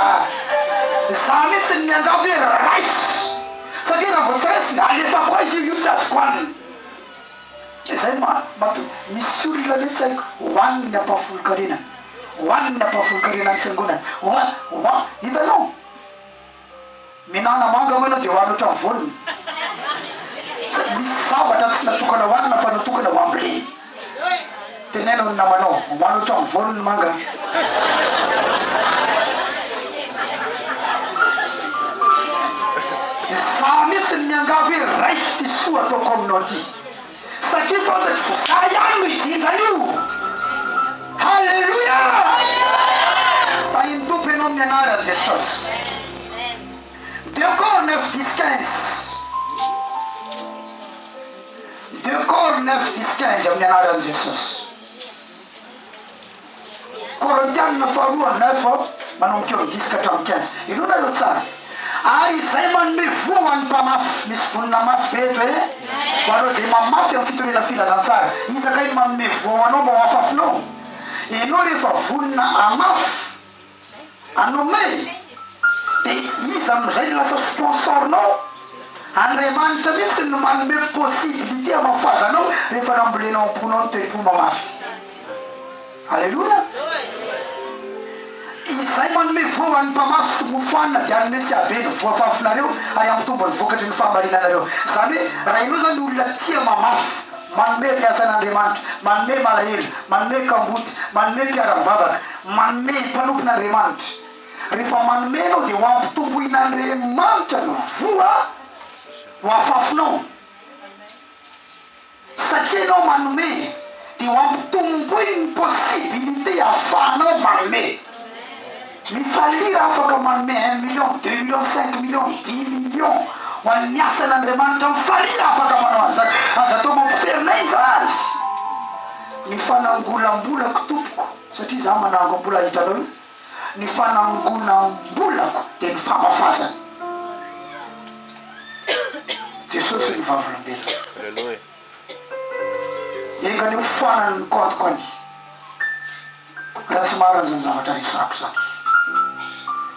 Za mihitsy no miangavy hoe raiso satria raha vao tsy raisina alefako aiza io, io tsy azoko hanina. Izay no mahatonga misy olona ve tsy haiko hohaniny ny ampahafolon-karenany, hohaniny ny ampahafolon-karenan'ny fiangonana, hohan, hohan, hitanao? Mihinana manga moa ianao dia hohanina ohatran'ny voaniny. Misy zavatra tsy natokana hohanina fa natokana ho ambolena. Teneno ny namanao, hohano ohatran'ny voany ny manga. Izaho mihitsy no miangavy hoe raiso ity soa ataoko aminao ity. Satria fantatro fa za ihany no hijinja an'io. Haleloia! Tahin'ny Tompo ianao amin'ny anaran'i Jesosy. Deux Cor neuf dix quinze. Deux Cor neuf dix quinze amin'ny anaran'i Jesosy. Korintianina faharoa neuf manomboka eo amin'ny dix ka hatramin'ny quinze. Henoinareo tsara. Ary izay manome voa ho an'ny mpamafy, misy vonona mafy ve eto e? Ho anao izay mamafy amin'ny fitoriana filazantsara, iza kay no manome voa ho anao mba ho afafinao? Ianao rehefa vonona hamafy, hanome, dia iza amin'izay no lasa sponsor-nao? Andriamanitra mihitsy no manome possibilité hamafazanao rehefa nambolenao am-ponao ny toe-po mamafy. Aleloia! Izay manome voa ho an'ny mpamafy sy mofo hanina dia hanome sy hahabe ny voa afafinareo ary hampitombo ny vokatry ny fahamarinanareo. Izany hoe, raha ianao izany olona tia mamafy, manome ny asan'Andriamanitra, manome malahelo, manome kamboty, manome mpiara-mivavaka, manome mpanompon'Andriamanitra, rehefa manome ianao dia ho ampitomboin'Andriamanitra ny voa ho afafinao. Satria ianao manome dia ho ampitomboy ny possibilité ahafahanao manome. Mifalia raha afaka manome un million, deux millions, cinq millions, dix millions ho an'ny asan'Andriamanitra. Mifalia raha afaka manao an'izany. Aza atao mampiferinay izany. Ny fanangolam-bolako tompoko, satria izaho manangom-bola hitanao io, ny fanangonam-bolako dia ny famafazana. Jesosy no vavolombelona. Aleloia. Enga anie ho foanany ny compte-ko any raha tsy marina izany zavatra resahako izany.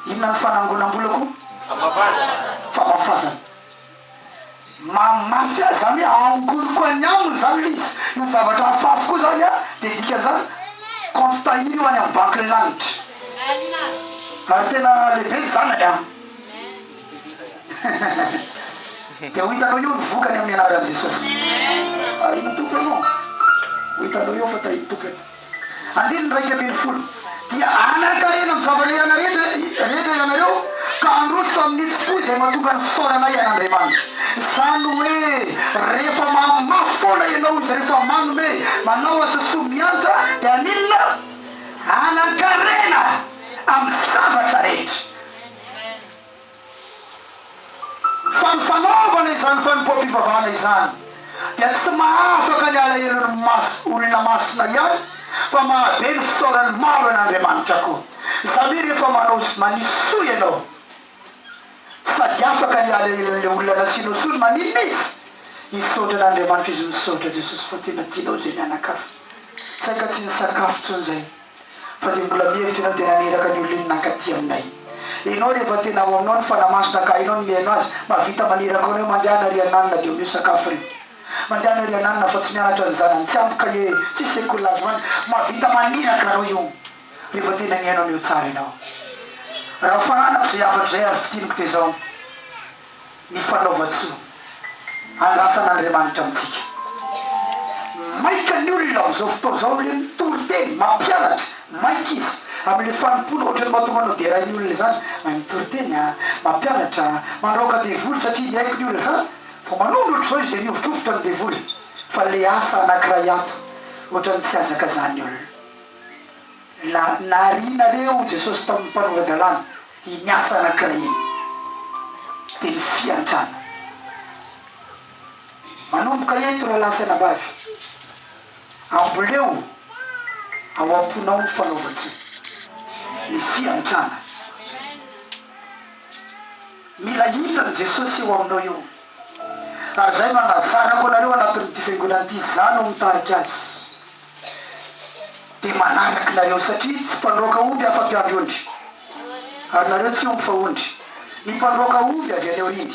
Inona ny fanangonam-bolako? Famafazana. Famafazana. Mamafy azy, izany hoe angoniko any aminy izany ilay izy. Io zavatra afafy koa izany an, dia dikan'izany compte tahiry io any amin'ny bankin'ny lanitra. Ary tena lehibe ny zanany an. Dia ho hitanao eo ny vokany amin'ny anaran'i Jesosy. Tahin'ny Tompo ianao. Ho hitanao eo fa tahin'ny Tompo ianao. Andininy 11, Dia hanan-karena amin'ny zava-rehetra rehetra ianareo, ka handroso amin'ny hitsim-po izay mahatonga ny fisaoranay an'Andriamanitra. Izany hoe, rehefa mamafy foana ianao, rehefa manome, manao asa soa, miantra, dia haninona? Hanan-karena amin'ny zavatra rehetra. Fa ny fanaovana izany fanompoam-pivavahana izany dia tsy mahafaka ny alahelon'ny mas olona masina ihany fa mahabe ny fisaoran'ny maro an'Andriamanitra koa. Izany hoe rehefa manao manisy soa ianao sady afaka ny alahelon'ilay olona nasianao soa ny maninona izy? Hisaotra an'Andriamanitra izy misaotra Jesosy fa tena tianao izay mianakavy. Saika tsy nisakafo intsony izay. Fa dia mbola mihevitra ianao dia naniraka ny olona iny nankaty aminay. Ianao rehefa tena ao aminao ny Fanahy Masina ka hainao ny mihaino azy, mahavita maniraka anao hoe mandehana ry ananona dia omeo sakafo ry. Mandehana ry ananona fa tsy mianatra ny zanany, tsy ampy kahie, tsisy sekoly azo any. Mahavita maniraka anao io rehefa tena mihaino an'io tsara ianao. Raha faranako izay hafatra izay ary fintiniko dia izao. ny fanaovan-tsoa andrasan'Andriamanitra amintsika. Maika ny olona amin'izao fotoana izao amin'ilay mitory teny, mampianatra, maika izy amin'ilay fanompoana ohatran'ny mahatonga anao derain'ny olona izany, mahay mitory teny a, mampianatra, mandroaka devoly satria miaiky ny olona ha, vao manondro ohatr'izao izy dia mihovitrovitra ny devoly, fa ilay asa anankiray ato ohatran'ny tsy hazakazahan'ny olona. La narianareo Jesosy tamin'ny mpanora-dalàna iny asa anankiray iny dia ny fiantrana. Manomboka eto rahalahy sy anabavy, amboleo ao am-ponao ny fanaovan-tsoa, ny fiantrana. Mila hitan'i Jesosy eo aminao io. Ary izay no anazarako anareo anatin'ity fiangonana ity, izaho no mitarika azy. Dia manaraka nareo satria tsy mpandroaka omby aho fa mpiandry ondry. Ary nareo tsy omby fa ondry. Ny mpandroaka omby avy any aoriany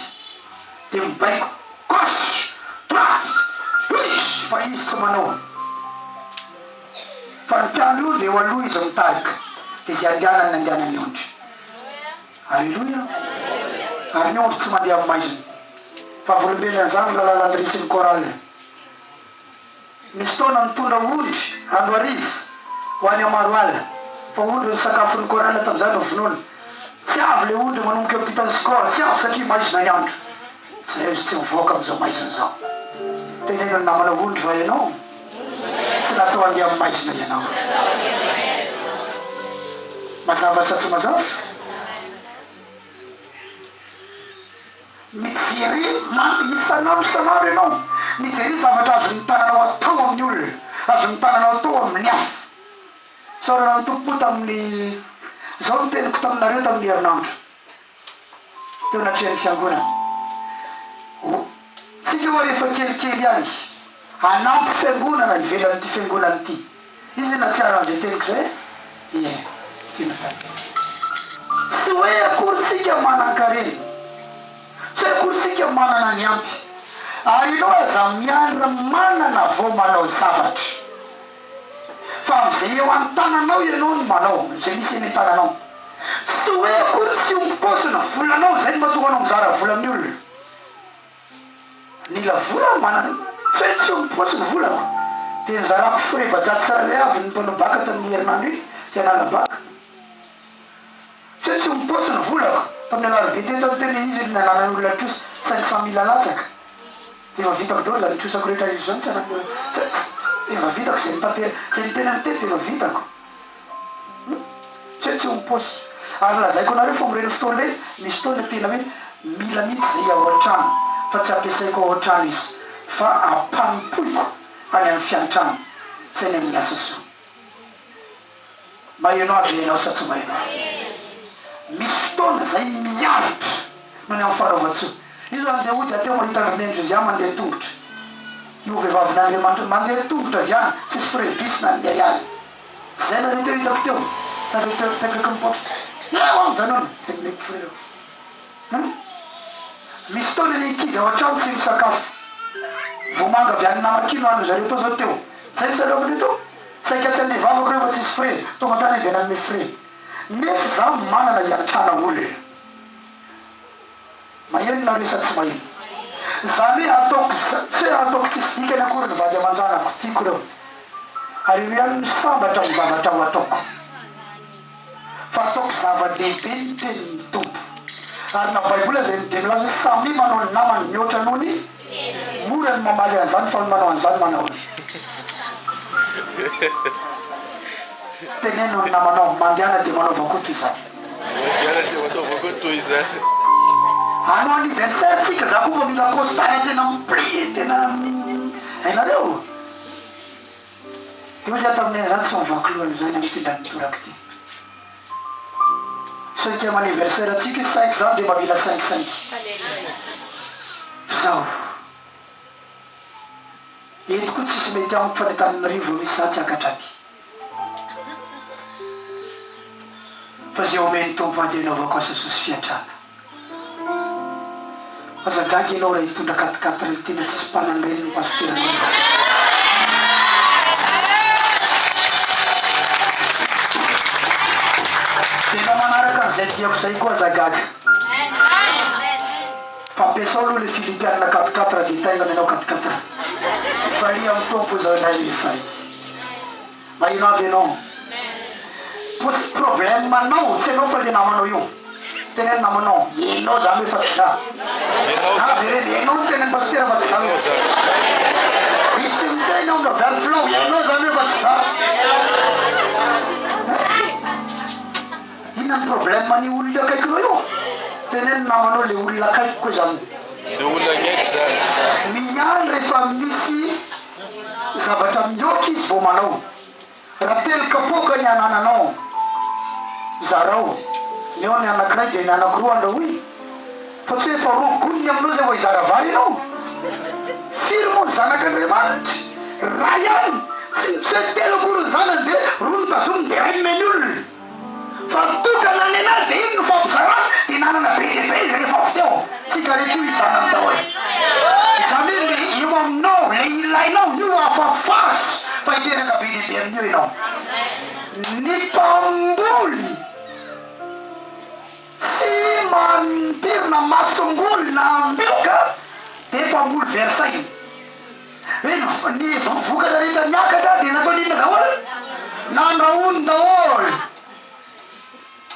dia mibaiko gauche, droite, ish fa izy tsy manao. Fa ny mpiandry ondry eo aloha izy mitarika dia izay andehanany andehanan'ny ondry. Aleloia! Ary ny ondry tsy mandeha amin'ny maizina. Vavolombelona an'izany ry Lalala André sy ny chorale. Nisy taona nitondra ondry andro hariva ho any Maroala, fa ondry ny sakafon'ny chorale tamin'izany no vonoina. Tsy avy ilay ondry manomboka eo ampitan'ny score, tsy avy satria maizina ny andro. Zay izy tsy mivoaka amin'izao maizina izao. Teneno ny namanao ondry va ianao? Tsy natao handeha amin'ny maizina ianao. Mazava sa tsy mazava? Mijere na isan'andro isan'andro ianao, mijere zavatra azon'ny tananao atao amin'ny olona, azon'ny tananao atao amin'ny hafa. Isaorana ny Tompo moa tamin'ny, izao no teniko taminareo tamin'ny herinandro teo anatrehan'ny fiangonana. Tsika ho'a rehefa kelikely ihany hanampy fiangonana ivelan'ity fiangonana ity. Iza no nahatsiaro an'izay teniko izay e? Ie, tiana tany. Tsy hoe akory tsika manan-karena. Tsy hoe akory tsika manana ny ampy. Ary ianao aza miandry manana vao manao zavatra. Fa amin'izay eo an-tananao ianao no manao, amin'izay misy eny an-tananao. Tsy hoe akory tsy omby paosy ny volanao, izay no mahatonga anao mizara vola amin'ny olona. Mila vola aho manana tsy hoe tsy omby paosy ny volako dia nizarako frais bajaj tsirairay avy ny mpanao baka tamin'ny herinandro iny izay nala baka tsy hoe tsy omby paosy ny volako tamin'ny alarobia teto aho niteny hoe izy ry nananan'olona trosa 500 mille latsaka dia efa vitako daholo izany trosako rehetra izany tsy ananan'olona tsy efa vitako izay nitater izay nitenany teto dia efa vitako. Hum tsy hoe tsy ho paosy. Ary lazaiko anareo fa amin'ireny fotoana ireny misy fotoana tena hoe mila mihitsy izay ao an-trano fa tsy ampiasaiko ao an-trano izy fa ampanompoiko any amin'ny fiantrana sy any amin'ny asa soa. Maheno ahy ve ianao sa tsy maheno ahy? Misy fotoana izay miaritra noho ny amin'ny fanaovan-tsoa. Iza handeha hody aty aho mahita an-dry Neny Josiah mandeha tongotra. Io vehivavin'Andriamanitra io mandeha tongotra avy any, tsisy frais bus na ny ariary. Zay nareo teo hitako teo, nareo teo akaikin'ny box. Eo aho mijanona, dia nomeko frais reo. Hum? Misy fotoana ny ankizy ao an-trano tsy misakafo. Vomanga avy any Namakia no hanin'ny zareo tao zao teo. Zay ny sakafondreo teo? Saika tsy handeha vavaka reo fa tsisy frais. Tonga hatrany aho dia nanome frais. Nefa za manana hiantrana olona. Maheno nareo sa tsy maheno? Zany hoe ataoko tsy hoe ataoko tsisy dikany akory ny vady aman-janako, tiako ireo. Ary ireo ihany no sambatra amin'ny zavatra ho ataoko. Fa ataoko zava-dehibe ny tenin'ny Tompo. Ary na baiboly aza dia milaza hoe samia manao ny namany mihoatra noho ny Mora ny mamaly an'izany fa ny manao an'izany manahoana? Teneno ny namanao, mandehana dia manaova koa toy izany. Mandehana dia manaova koa toy izany. Hanao anniversaire tsika, za koa mba mila costard tena mi-plie tena hainareo? Dia hoy za tamin'i Neny, za tsy mivaky loha an'izany amin'ity indray mitoraka ity. Cinquième anniversaire tsika io cinq zany dia mba mila cinq cinq. Zao. Eto koa tsisy mety amiko fa ny Antananarivo vao misy za tsy hiakatra aty. Fa ze omen'ny Tompo ahy dia anaovako asa soa sy fiantrana. Aza gaga ianao raha hitondra quatre quatre ry tena tsisy mpanan'ireny ny pasitera mandraka. Dia mba manaraka an'izay diako izay koa aza gaga. Fa ampiasao aloha ilay Filipianina quatre quatre dia taingana ianao quatre quatre. Mifalia amin'ny Tompo izao indray mifalia. Maheno avy ianao. Posy problème anao tsy ianao fa le namanao io. Teneno namanao, enao zany hoe fa tsy za. Ah vereno, enao no teneno pasitera fa tsy za. Misy miteny ao avy any filao, enao zany hoe fa tsy za. Inona ny problème an'io olona akaikinao io? Teneno namanao le olona akaikiko zany. Le olona akaiky zany. Mialy rehefa misy zavatra mihoatra izy vao manao. Raha telo kapoaka ny anananao, zarao. Ny eo ny anakiray dia ny anakiroa andrahoy. Fa tsy hoe efa roa gony ny aminao izay vao hizara vary ianao. Firy moa ny zanak'Andriamanitra? Ray ihany. Tsy tsy hoe telo akory ny zanany dia roa no tazominy dia iray nomeny olona. Fa tokana nenazy dia iny no fampizarana dia nanana be dia be izy rehefa avy teo. Tsika rehetra io izanany daholo. Izany hoe le eo aminao, le ilainao io afafazo fa hiteraka be dia be amin'io ianao. Ny mpamboly tsy mampirina masomboly na ambioka dia mpamboly very saina. Hoe ny vokatra rehetra niakatra dia nataony inona daholo? Nandrahony daholo.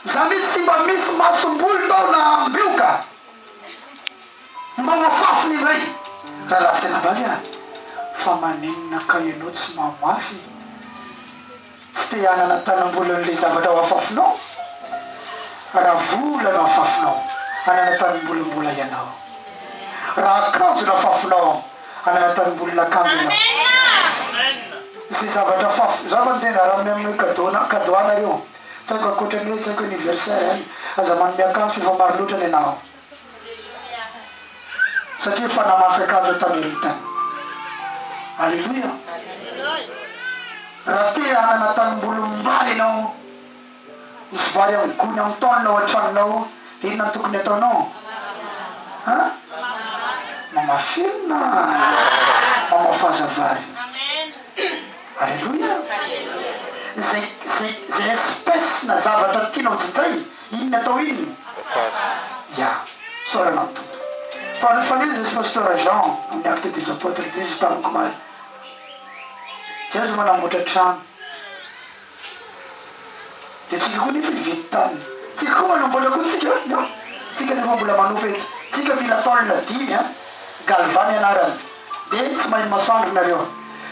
Izany hoe tsy mba misy masomboly tao na ambioka mba ho afafiny indray. Rahalahy sy anabavy a, fa maninona ka ianao tsy mamafy? Tsy te hanana tanam-bola an'ilay zavatra ho afafinao? Raha vola no afafinao, hanana tanimbolim-bola ianao. Raha akanjo no afafinao, hanana tanimbolin'akanjo ianao. Izay zavatra afafy, za fa niteny raha manome cadeau na cadeau anareo, tsy haiko ankoatra ny hoe tsy haiko anniversaire any, aza manome akanjo fa efa maro loatra ny anao. Satria efa namafy akanjo tany aloha tany. Aleloia! Raha te hanana tanimbolim-bary ianao, misy vary amin'ny gony amin'ny taonina ao an-tranonao, dia inona no tokony hataonao? Ha? Mamafy inona? Mamafaza vary. Aleloia! Izay, izay, izay espèce na zavatra tianao jinjay, Inona atao inona? Vavy. Ya. Isaorana ny Tompo. Fa nifanena izy Pasteur Jean amin'ny Actes des Apotres dia izy tamiko omaly. Zay aza manamboatra trano. Dia tsika koa nefa hividy tany. Tsika koa manamboatra koa tsika no? Tsika nefa mbola manofa eto. Tsika mila tôle dimy an. Galva ny anarany. Dia tsy maheno masoandro nareo.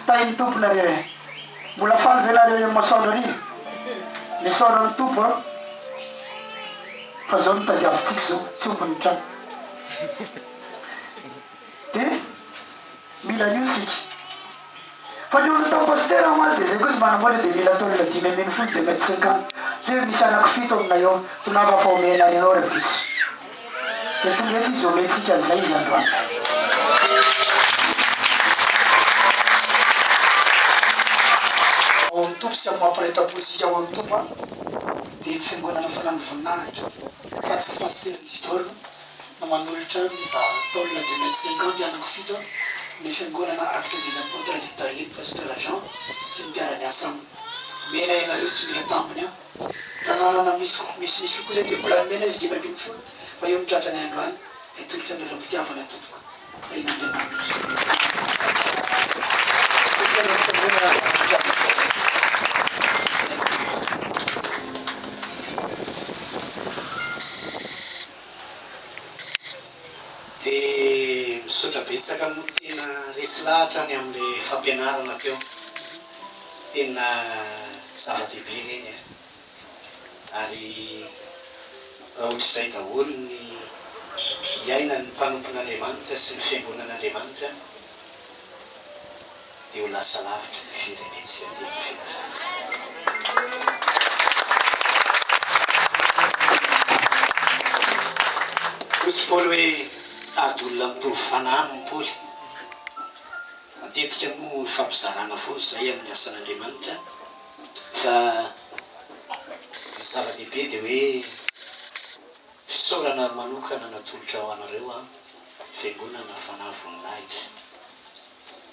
Tahin'ny Tompo nareo e. Mbola faly ve nareo eo masoandro ary? Misaora ny Tompo a! Fa zao no tadiavintsika zao, tsombiny ny trano. Dia mila an'io tsika. Fa ny olona tao Pasitera omaly dia zay koa izy manamboatra dia mila tôle 15 deux mètres cinquante. Tsy hoe misy anaky fito aminay ao, tongava fa omena anao ry biso. Dia tonga eto izy omentsika an'izay izy androany. Ao amin'ny Tompo sy amin'ny maha mpiray tampontsika ao amin'ny Tompo dia ny Fiangonana Fanahy Voninahitra fa tsy Pasitera Isidore no manolotra ny tôle deux mètres cinquante anaky fito ny Fiangonana Actes des Apôtres izay tarihin'i Pasteur Jean sy ny mpiara-miasa aminy. Omena ianareo tsy mila tambiny an! Raha nanana misy misimisy kokoa zay dia mbola nomena izy 15 fa io no tratrany androany dia atolotra anareo am-pitiavana tompoko. Tahin'Andriamanitra. Atolotra anareo am-pitiavana tompoko. Dia misaotra betsaka moa tena resy lahatra ny amin'ilay fampianarana teo. Tena zava-dehibe ireny an! Ary raha ohatr'izay daholo ny iainan'ny mpanompon'Andriamanitra sy ny fiangonan'Andriamanitra dia ho lasa lavitra ity firenentsika ity amin'ny filazantsara. Hoy i Paoly hoe, Tady olona mitovy fanahy aminy Paoly. Matetika moa ifampizarana foana izay amin'ny asan'Andriamanitra fa ny zava-dehibe dia hoe fisaorana manokana natolotra ho anareo an, Fiangonana Fanahy Voninahitra.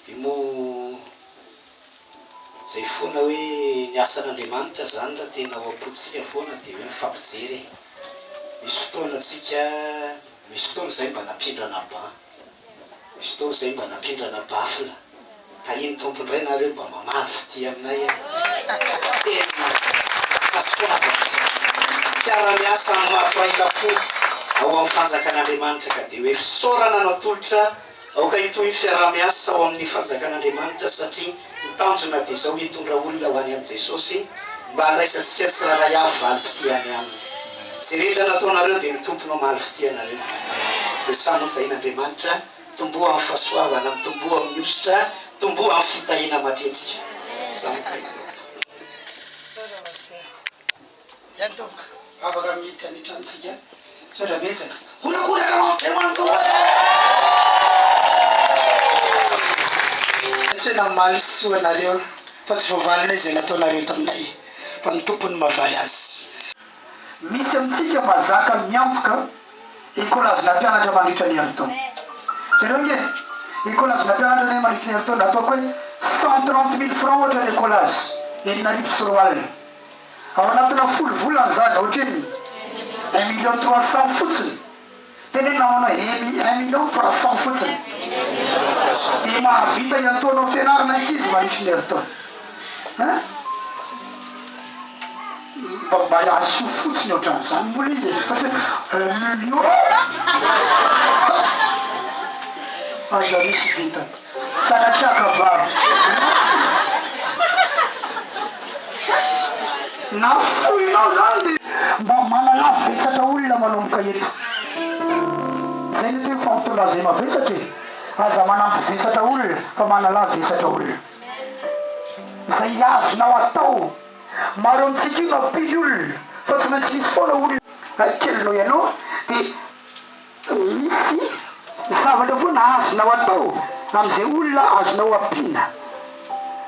Io moa izay foana hoe ny asan'Andriamanitra izany raha tena ao am-pontsika foana dia hoe mifampijery e. Misy fotoana tsika, misy fotoana izay mba nampindrana banc. Misy fotoana izay mba nampindrana baffle. Tahian'ny Tompo indray nareo mba mamaly fitia aminay a! Tena fahasoavana izany. Mpiara-miasa amin'ny maha mpiray tampo ao amin'ny fanjakan'Andriamanitra ka dia hoe fisaorana no atolotra aoka hitohy ny fiaraha-miasa ao amin'ny fanjakan'Andriamanitra satria ny tanjona dia izao hitondra olona ho any amin'i Jesosy mba handraisantsika tsirairay avy valim-pitia any aminy. Izay rehetra nataonareo dia ny Tompo no hamaly fitia anareo. Dia samy ho tahin'Andriamanitra, tomboa amin'ny fahasoavana, mitomboa amin'ny hosotra, tomboa amin'ny fitahiana matetika. Samy ho tahin'ny Tompo. Misaotra Pasteur. Eny tompoko, afaka miditra ny tranontsika. Misaotra betsaka. Horakoraka mafy be ho an'ny Tompo e! Tsy hoe namaly soa anareo. Fa tsy voavalinay izay nataonareo taminay, fa ny Tompo no mahavaly azy. Misy amintsika mazaka miantoka ekolazina mpianatra mandritra ny herintaona. Jereo ange, ekolazina mpianatra anie mandritra ny herintaona, ataoko hoe 130 mille francs ohatra ny ekolazy, 2006. Ao anatina folo volana izany, ohatrinona? Un million trois cent fotsiny. Teneno namanao hoe un million 300 fotsiny. Dia mahavita iantohanao fianarana ankizy mandritry ny herintaona. Hein? Mba mba asio fotsiny ohatran'izany moa ilay izy e. Fa tsy hoe un million. Aza misy vintana. Sanatria kabary. Na fohinao zany de mba manalà vesatra olona manomboka eto. Zay ny atao hoe fampitondrà zay mavesatra e. Aza manampy vesatra olona fa manalà vesatra olona. Zay azonao atao. Maro amintsika io mampily olona fa tsy maintsy misy foana olona kely noho ianao de Misy zavatra foana azonao atao amin'izay olona azonao ampiana.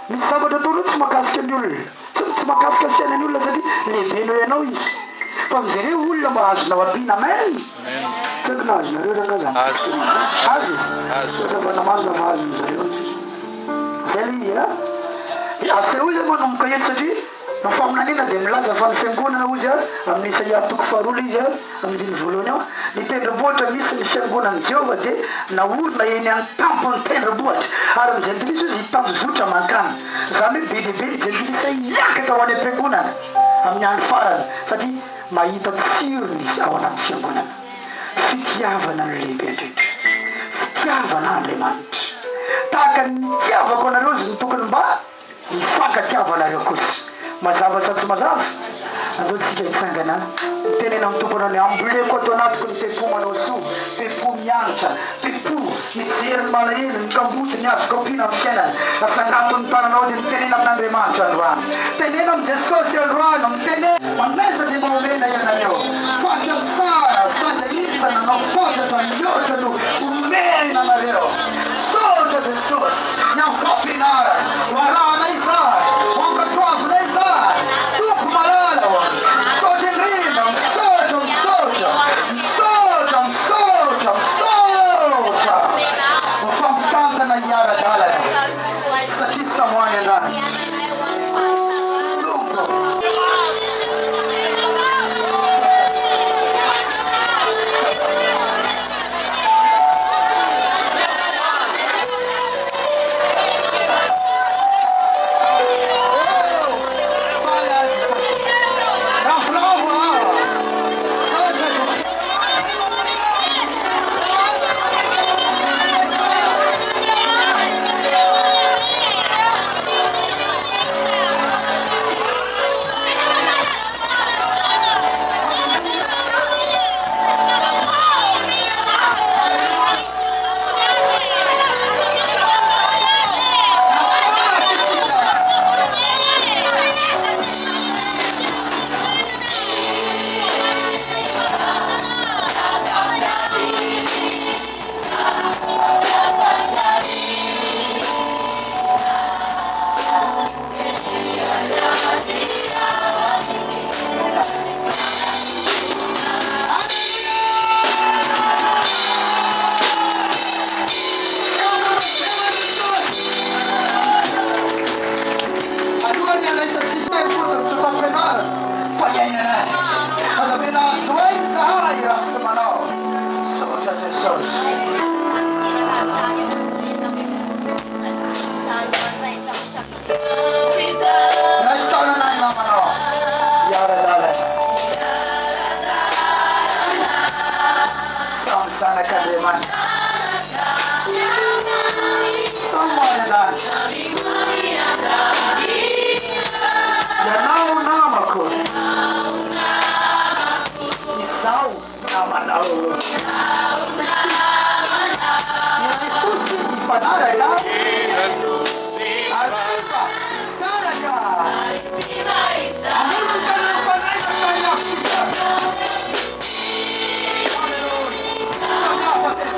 Misy zavatra ataonao tsy mahakasika ny olona, tsy tsy mahakasika ny fiainan'ny olona satria lehibe noho ianao izy. Fa mijereo olona mba azonao ampiana. Amen! Tsy haiko na azonareo rangaha zany. Azo. Azo? Azo. Misaotra fa namarina fa azon'ny zareo. Zay le izy a. Dia asehoy zay manomboka eto satria Ny faminaniana dia milaza fa ny Fiangonana, hozy a, amin'ny Isaia toko faharoa ilay izy a, amin'ny andininy voalohany ao, ny tendrombohitra misy ny Fiangonan'i Jehovah dia naorina eny an-tampon'ny tendrombohitra, ary ny jentilisa, hozy, hitanjozotra mankany. Izany hoe be dia be ny jentilisa hiakatra ho any am-piangonana amin'ny andro farany, satria mahita tsirony izy ao anaty Fiangonana. Fitiavana no lehibe indrindra. Fitiavana Andriamanitra. Tahaka ny nitiavako anareo, hozy, no tokony mba. Mifankatiavanareo kosa. Mazava sa tsy mazava? Andao tsika hitsangana. Mitenena amin'ny Tompo anao ny amboleko ato anatiko ny toe-po manao soa, toe-po miantra, toe-po mijery ny malahelo, ny kamboty, ny azoko ampiana amin'ny fiainana. Asandrato ny tananao dia mitenena amin'Andriamanitra androany. Teneno amin'i Jesosy androany, mitenena. Manomeza dia mba omena ianareo. Faka tsara, sady ahintsana no fantatra mihoatra no omena anareo. Misaotra Jesosy ny amin'ny fampianarana. Ho arahanay izany, ho ankatoavinay izany. Tompo malala ô. Misaotra indrindra, misaotra, misaotra, misaotra, misaotra, misaotra. Mifampitantana hiara-dalana satria samy ho any an-danitra. Tompo. Alohan'ny handraisantsika teny fotsiny tsy fampianarana fa iainanay. Aza avela azo aina izahay raha tsy manao. Misaotra Jesosy. Raiso tanana ny namanao hiara-dalana. Samy zanak'Andriamanitra. Samy ho any an-danitra. Ianao namako. Izaho namanao. Iray fo sy hifanaraka. Ary tsy mba hisaraka. Hamonoka ny fanahy samy hafa isika. Haleloia. Samy hafa isika.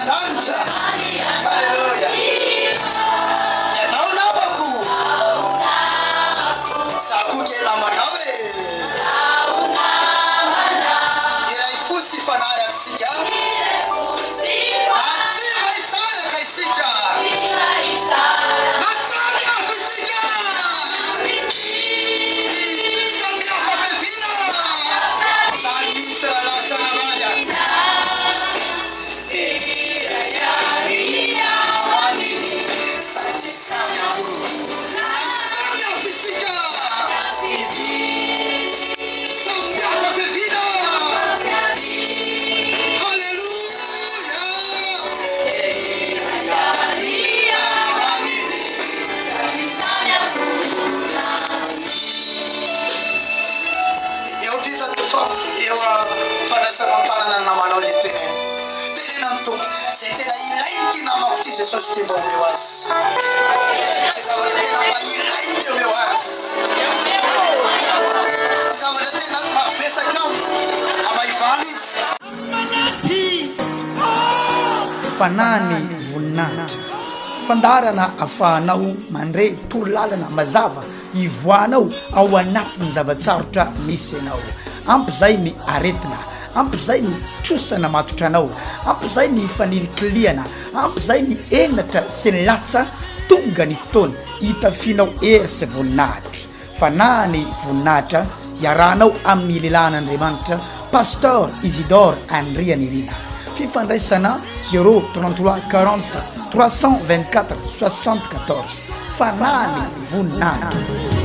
an-danitra. Aleloia. Ianao namako. Za koa ke namanao e. Iray fo sy fanahy ary isika. Ary tsy mba hisaraka isika. Na samy hafa isika. Samy hafa fiaviana. Zany mihitsy rahalahy sy anabavy a. Eo Eo am-pandraisana an-tanana ny namanao dia teneno. Teneno amin'ny Tompo, izay tena ilain'ity namako ity Jesosy dia mba omeo azy. Izay zavatra tena mba ilainy dia omeo azy. Izay zavatra tena mavesatra aminy, amaivano izy. Fanahy ny voninahitra. Fandaharana afahanao mandre torolalana mazava Hivoahanao ao anatin'ny zava-tsarotra misy anao. Ampy izay ny aretina, ampy izay ny trosa namatotra anao, ampy izay ny fanilikilihana, ampy izay ny henatra sy ny latsa, tonga ny fotoana hitafianao hery sy voninahitra. Fanahy ny voninahitra hiarahanao amin'ny lehilahin'Andriamanitra Pasteur Isidore Andrianirina. Fifandraisana 0 33 40 324 74. Fanahy ny voninahitra.